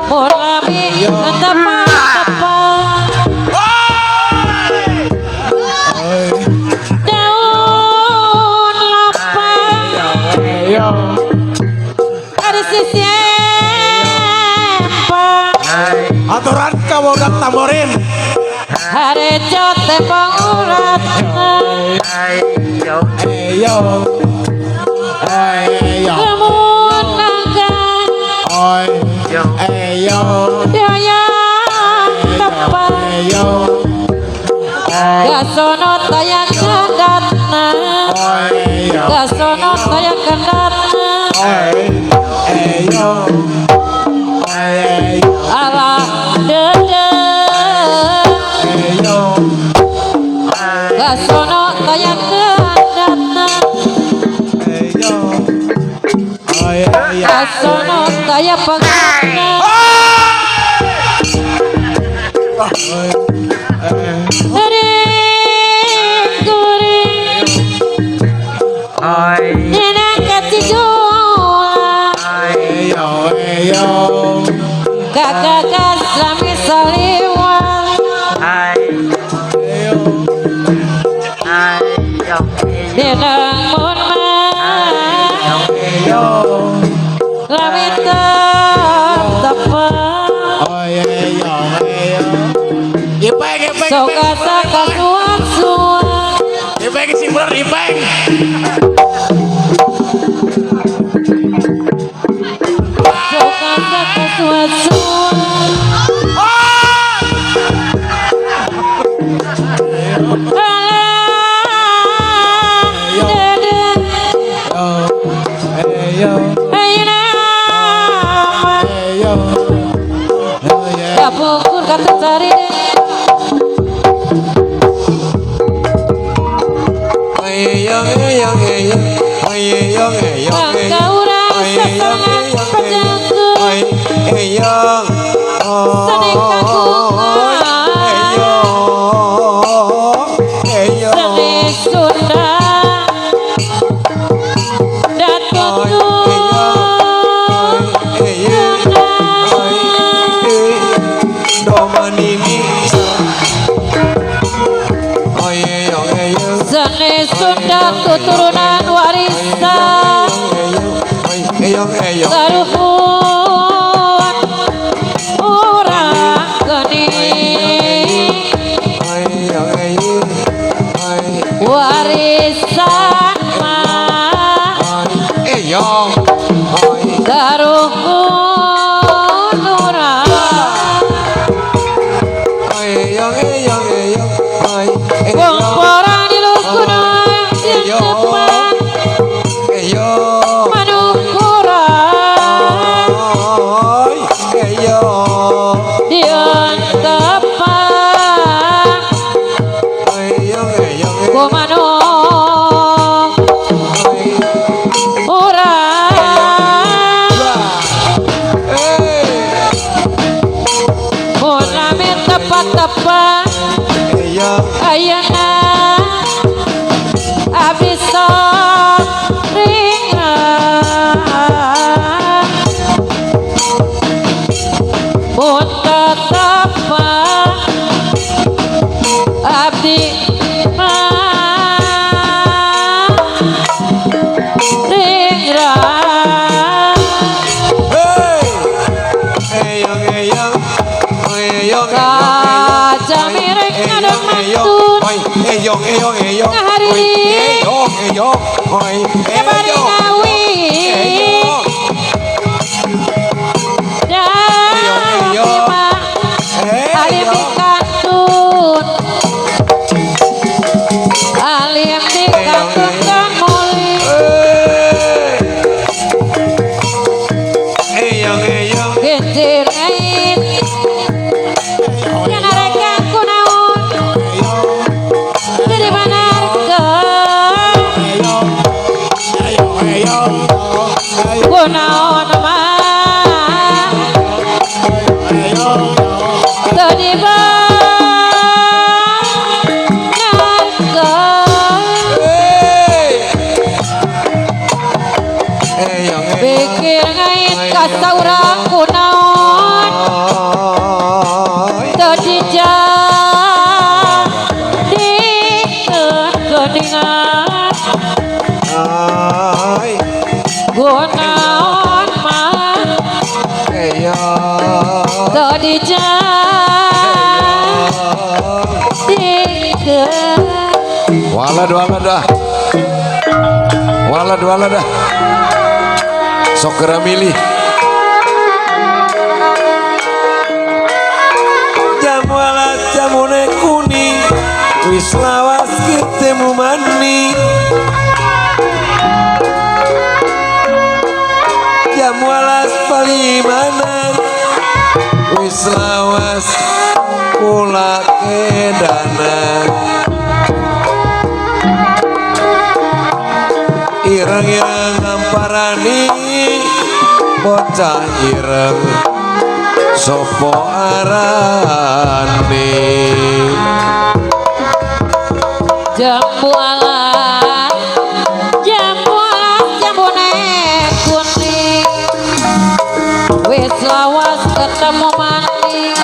mun lami tepat-tepat oi, daun lapang eyo, ada sisi empang aturan kawodak tamborin. harejo tepung uratna Eyo, eyo, lamun naga oi, eyo, daya tepat eyo, gasono taya kandatna oi, eyo, gasono taya kandatna oi, eyo, oi, ala dede eyo, gasono taya kandatna eyo, oi, eyo, gasono taya pangatna Ring guring Nenang kacigula eyo, eyo, Kakak kaslami saliwang eyo, Nenang mun mah eyo, Lami tetep. Sok asa kasuak-suak. Ipeng sih bener Ipeng. Sok asa kasuak-suak. Alah dede ayeuna mah kapungkur kata cari. Bangka urang sasarengan pajangan seni kagungan seni Sunda dan seni Sunda tuturunan warisan karuhun urang geuning warisan mah karuhun urang wong porang di gunung di depan manuk urang dion tepan ku manuk urang mun lami tepat-tepat ayeuna abdi sok ringan mun tetepan abdi mah ringan. Kaca mireng ngadon mantun ngahariring bari ngawi dami mah alim di kantun alim di kantun kan muli genjir ngait nyarekan kunaon dari banarkeun kunaon mah teu dibenarkeun pikir ngait ka saurang kunaon teu dijadikeun geuningan kunaon mah teu dijadikeun. Walad walad dah. Walad walad dah. Sok geura milih. Jamu alat jamune kuning wis lawas ketemu maning. Jamu alas palimanan wis lawas kula kedanan. Ireng-ireng ngamparani bocah ireng sopo arane. Jambu alas jambune kuning wis lawas ketemu maning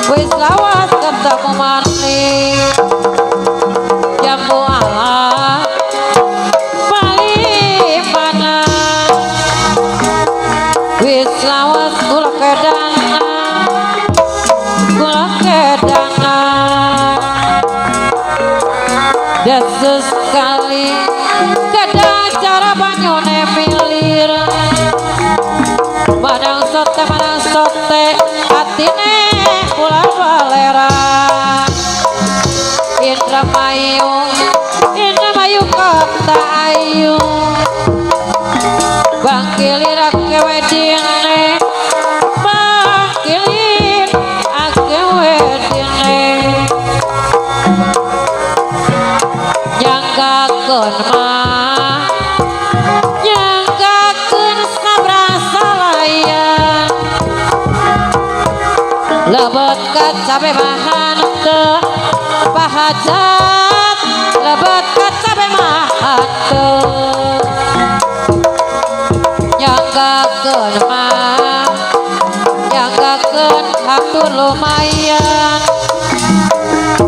wis lawas ketemu maning jambu alas palimana wis lawas kula kedana kula kedana. Desus kali kada cara banyone milir manang sote atine ulah balera Indramayu Indramayu kota ayu bangkilir akewedine bangkilir akewedine nyanggakeun mah nyanggakeun sabrasalayan lebet kacabe mah henteu pahajat lebet kacabe mah henteu nyanggakeun mah nyanggakeun hatur lumayan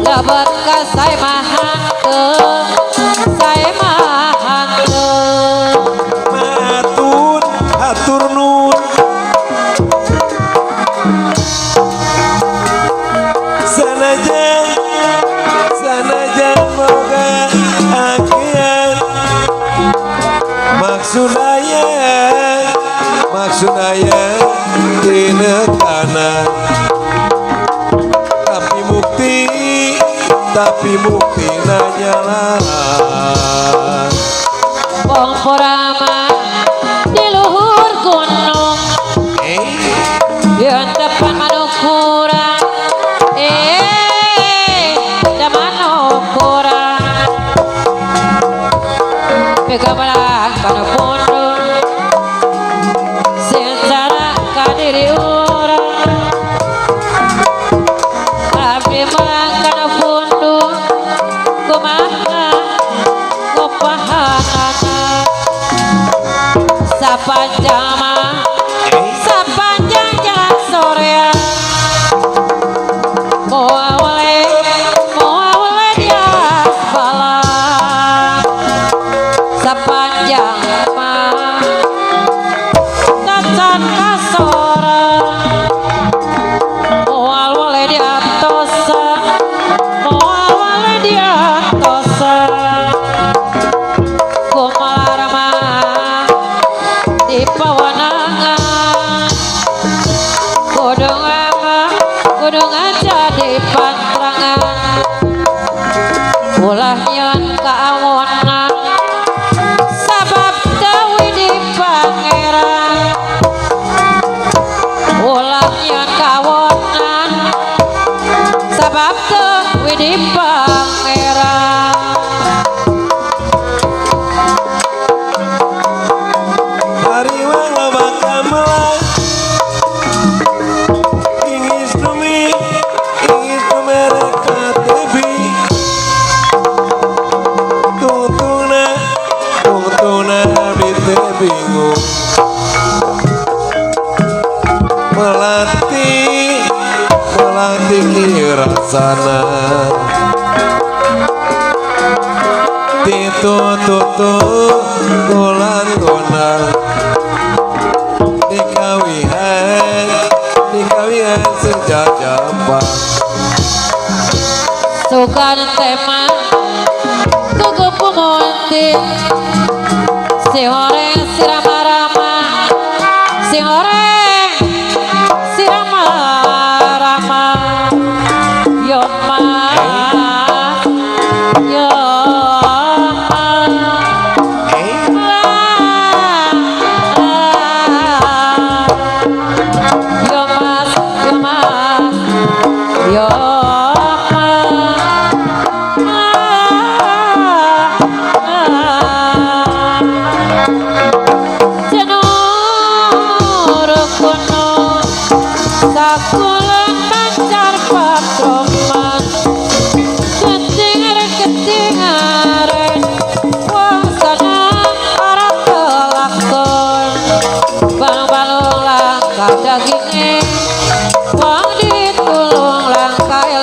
lebet ka sae mah henteu sae mah henteu Matun hatur nun sanajan sanajan boga akian maksud aya maksud aya dina tanah tapi bukti nanyalah Wong porama di luhur gunung yen tepan manuk kurang da manuk kurang pegamelan kana pundung secara kadiri urang abdi mah kana pundung kumaha kupahanana sapanjang mah sapanjang jalan sorean moal oleh dias balang sapanjang mah tacan kasoran moal oleh diantosan moal oleh diantosan kumalarama di pawanangan godong ama godong aja di pantrangan ulah nyeun kaawonan sabab dewi di pangeran ulah nyeun kaawonan sabab dewi di pangeran Hariwang loba kamelang ingis dumi ingis dumere katebi tungtungna tungtungna abdi teh bingung melati melati kieu rasana ditututu kulanggona dikawihan dikawihan sejak jampang sukan tema gugup pumunti si horeng si rama-rama si horeng si rama-rama yo ma yo ma yo mas yo mas yo Janur kuno sakulan pancar patroman ketingaren wong sana ora kelakon balung-balung langkah daginge wong ditulung langkah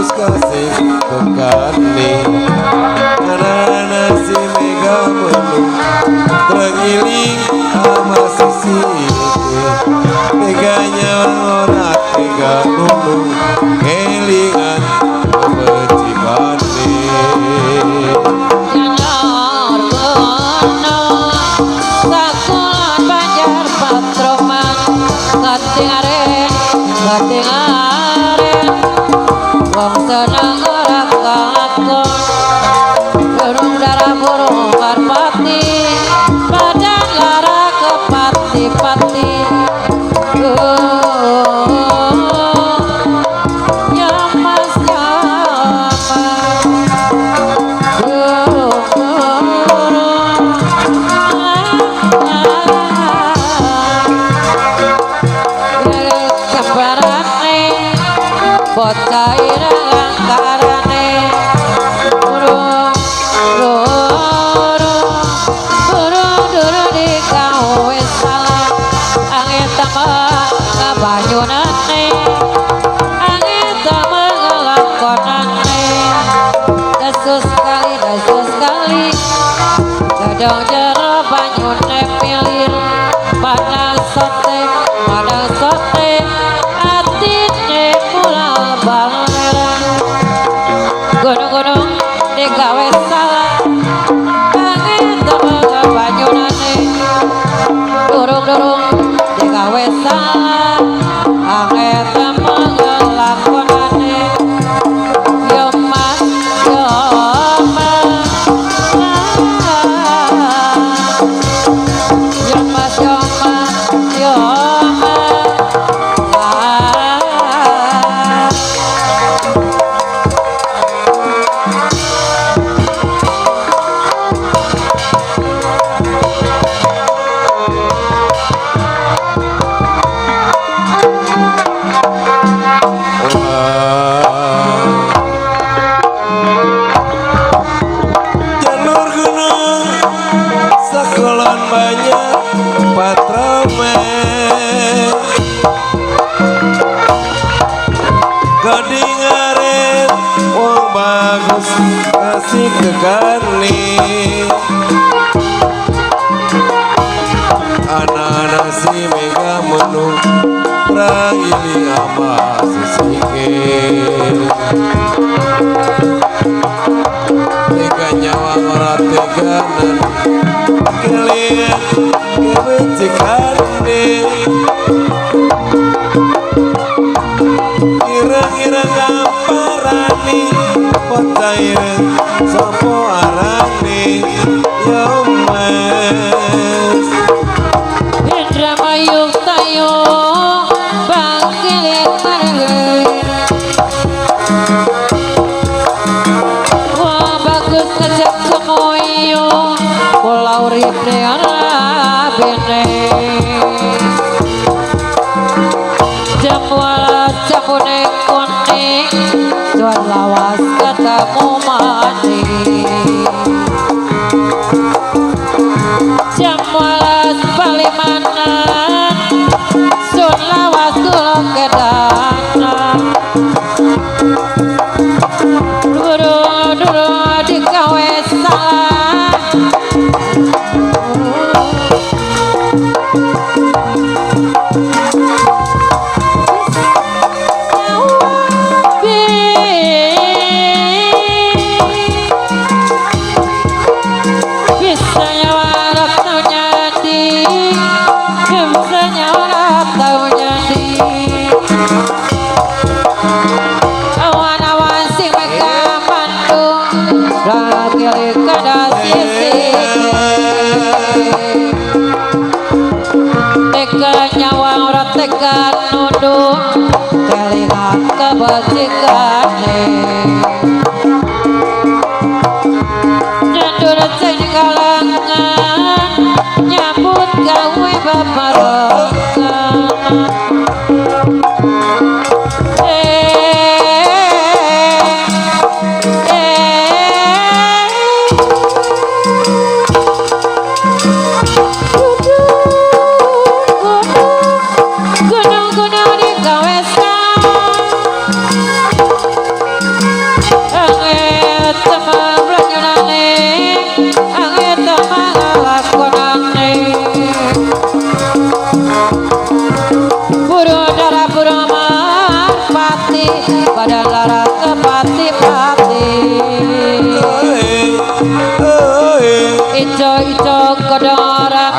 bagus kasih kekane anak-anak si mega menu terengiling ama sisi teganya ora tega nunu kelingan kebecikane. Janur gunung sakulan Banjar Patroman katingaren katingaren wong seneng ora kalakon gunung darah burung merpati badan lara kepati-pati. Oh, ya mas ya mas bocah ireng langkarane burung burung burung durung digawe salah angin tambah kabanyunane angin tambah ngelakonane desus kali gedong jero banyune milir panas sote atine mulal baleran gunung-gunung digawe salah angin tambah kabanyunane durung-durung digawe salah angin tambah ngelakonane yo mas yo mas yo mas yo mas yo mas. Janur gunung sakolon banyak patrome gadingaren wong bagus kasih kekani anak-anak si mega menu terang ama sisike tega nyawa ora teganan kalian kebecikane ireng-ireng amparani bocah ireng sapa arane yo mas. Indramayu tayo bangkilit marelir wah bagus ngejak semoyo pulau urip arabene jam walas jamune kuning jual lawas ketemu mati jam walas balimanan sun lawas kula kedanan duru-duru digawe salah. Bisa nyawa tau nyadi, bisa nyawa tau nyadi. Awan-awan sing mega mandung, lagi kada sisi. Teka nyawa ora teka nunduk, kelingan kebecikane. Nyandur sing kalangan, nyambut gawe babarengan. Gunung-gunung digawe salah.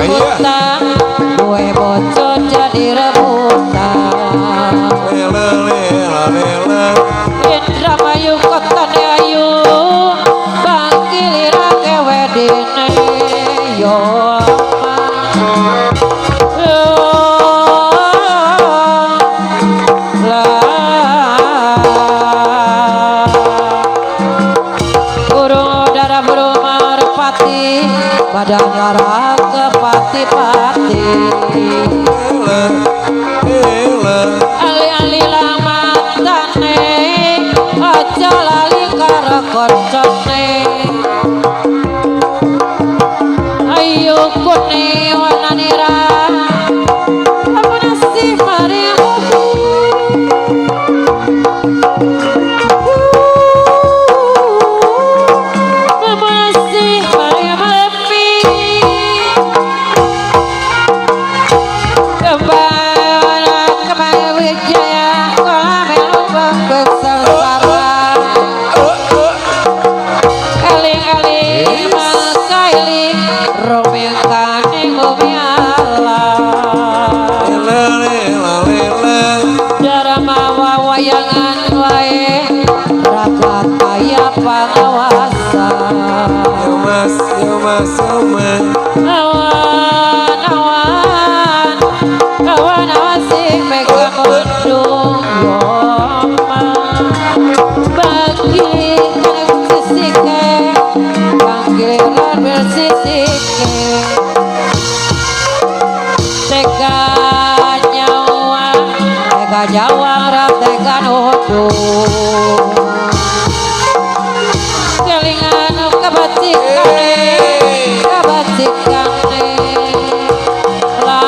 Rebutan duwe bojo jadi rebutan. Lela lela lela. Indramayu kotane ayu bangkilirake wedine yo badan lara kepati-pati. Lela lela. Ali-ali lamatane aja lali karo koncone. Ayo kune wananira apa nasib marimu. Awan awan awan awan sing megang mendung yo bagi sisike panggilan bersisike tega nyawa tega nyawa ra tega nuduh kelingan kebacikane kebacikane la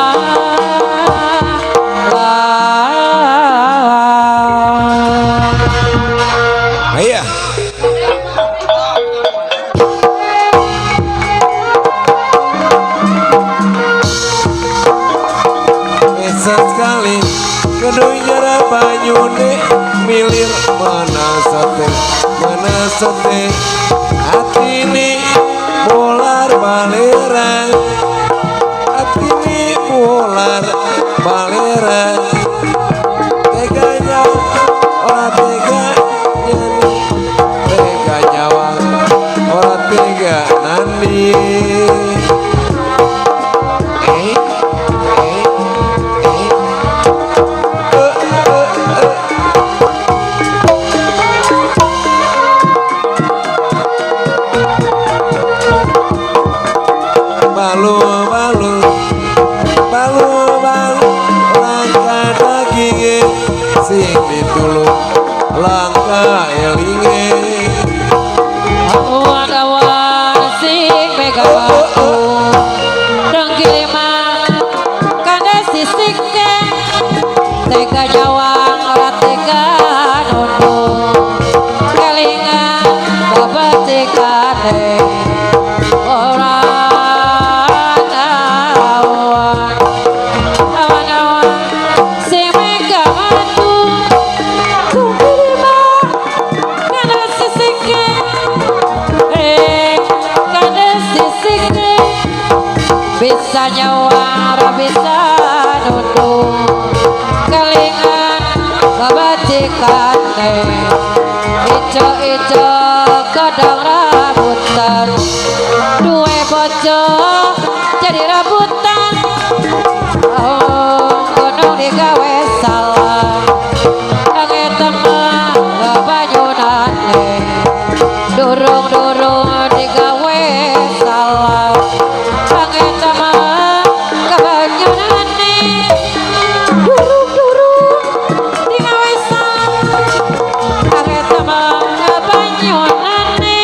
la. Ayah. Bisa sekali kedui jara banyune milir mana sate hati ini bolar baleran hati ini bolar baleran teganya ora tega nyani tega nyawa ora tega nani. Balu balu balu balu langka daginge sing ditulung langka elinge. Awan awan sing megang batu dengkilima kanda sisike tega nyawang ora tega nunduk kelingan kebacikane ora. Bisa nyawa, bisa nunduk kelingan kebacikane ijo-ijo kodong rambutan duwe bojo jadi rambutan oh gunung digawe salah ange temen banyunane durung-durung digawe salah ange temen kebanyunane durung-durung digawe salah ange temen kebanyunane.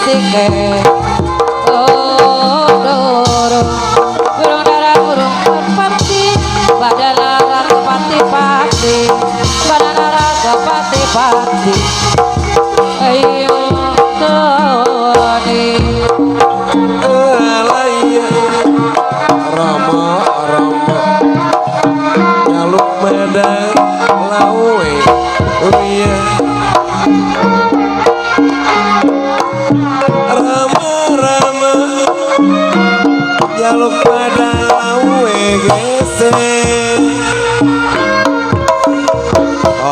sike. Oh dorong burung dara burung merpati badan lara kepati-pati badan lara kepati-pati ayo toni. Alaya Rama Rama nyaluk medang lawe uya Rama Rama nyaluk medang lawe gesek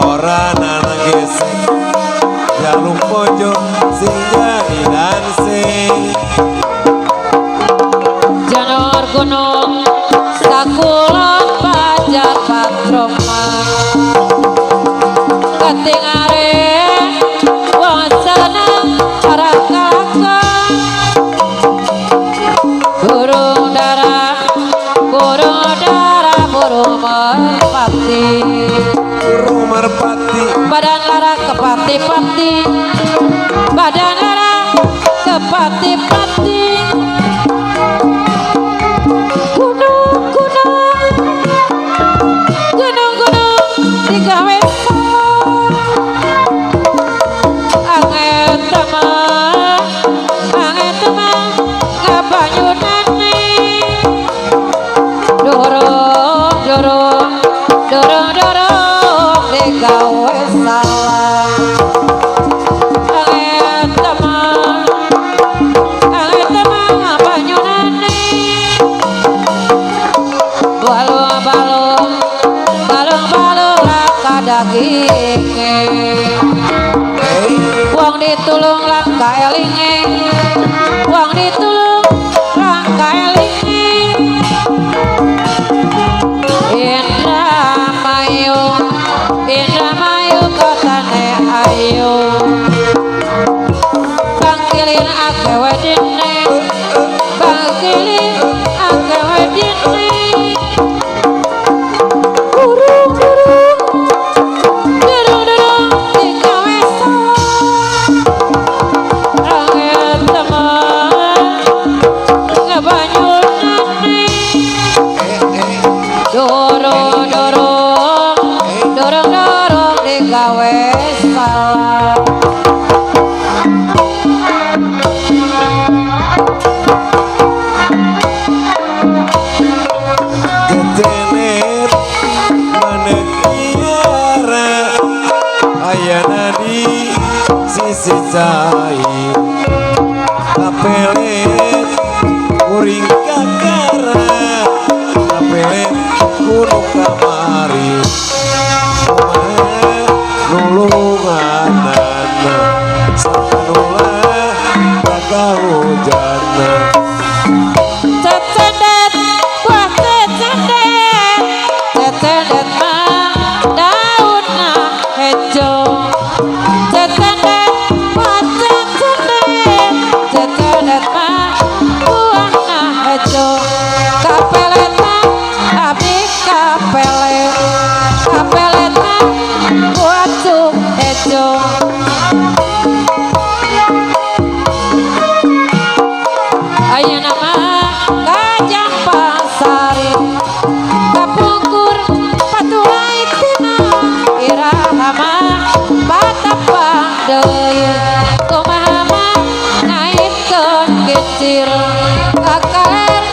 ora nana gesek jaluk bojo sing jadi danse. Janur gunung sakulon pajar patroma ketingare wong seneng ora kelakon burung dara burung merpati Burung merpati badan lara kepati-pati badan lara kepati-pati gunung gunung gunung gunung digawe sawah angel temah ngabanyunane dorong dorong dorong dorong digawe salah angel temah ngabanyunane balung balung balung balung laka daginge wong ditulung langka elinge wong ditulung langka elinge Indramayu Indramayu kotane ayu Bangkilin akeh wedine Bangkilin akeh wedine burung burung durung durung digawe sawah angel teman ngebanyunane dorong dorong dorong dorong digawe salah. Getenet manek iara ayana di sisi cai kapelet kuring kakara kapelet kudu kamari kumaha nulunganana sapanulah kakahujana. Cecendet buah cecendet cecendet mah daunna hejo cecendet buah cecendet cecendet mah buahna hejo kapelet mah abdi kapelet kapelet mah buah cuk hejo. Ayeuna mah kajang pasari kapungkur patuai tina iraha mah patapang deui kumaha mah ngaitkeun kecil kakaler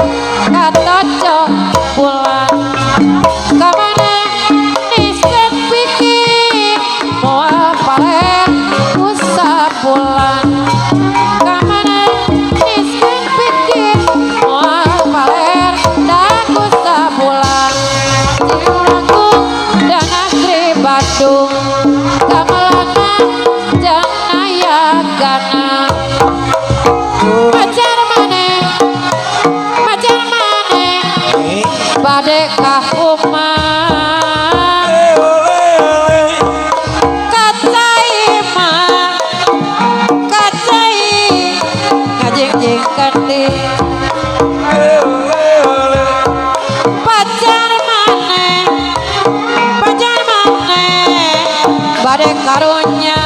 katocok bulan kamana niskeun pikir moal paler ku sabulan kamana niskeun pikir moal paler daku sabulan cilangkung dan negeri Bandung gamelana jang nayagana pacar maneh bade ka omah kacai mah kacai ngajing-jing kendi pacar maneh bade karunya.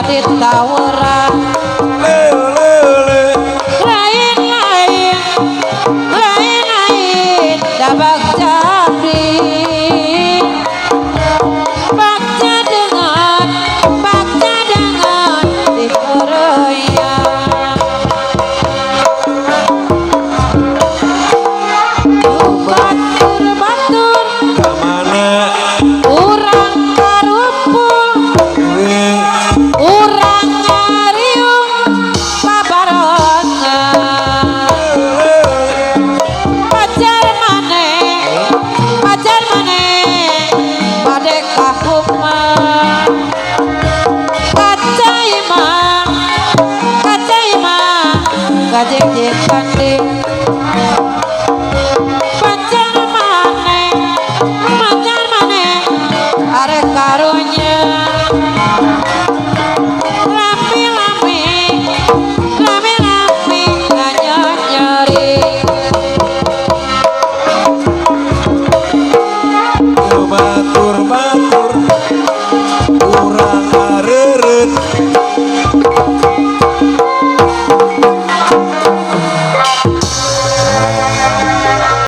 Ditawuran lain lain lain lain da bagja abdi bagja dengan bagja dengan dipereyang batur batur Kamana? Urang karumpul urang ngariung babarengan pacar maneh pacar maneh bade kakumaha kaca imah kaca imah kajejek kandi pacar maneh pacar maneh arek karunya.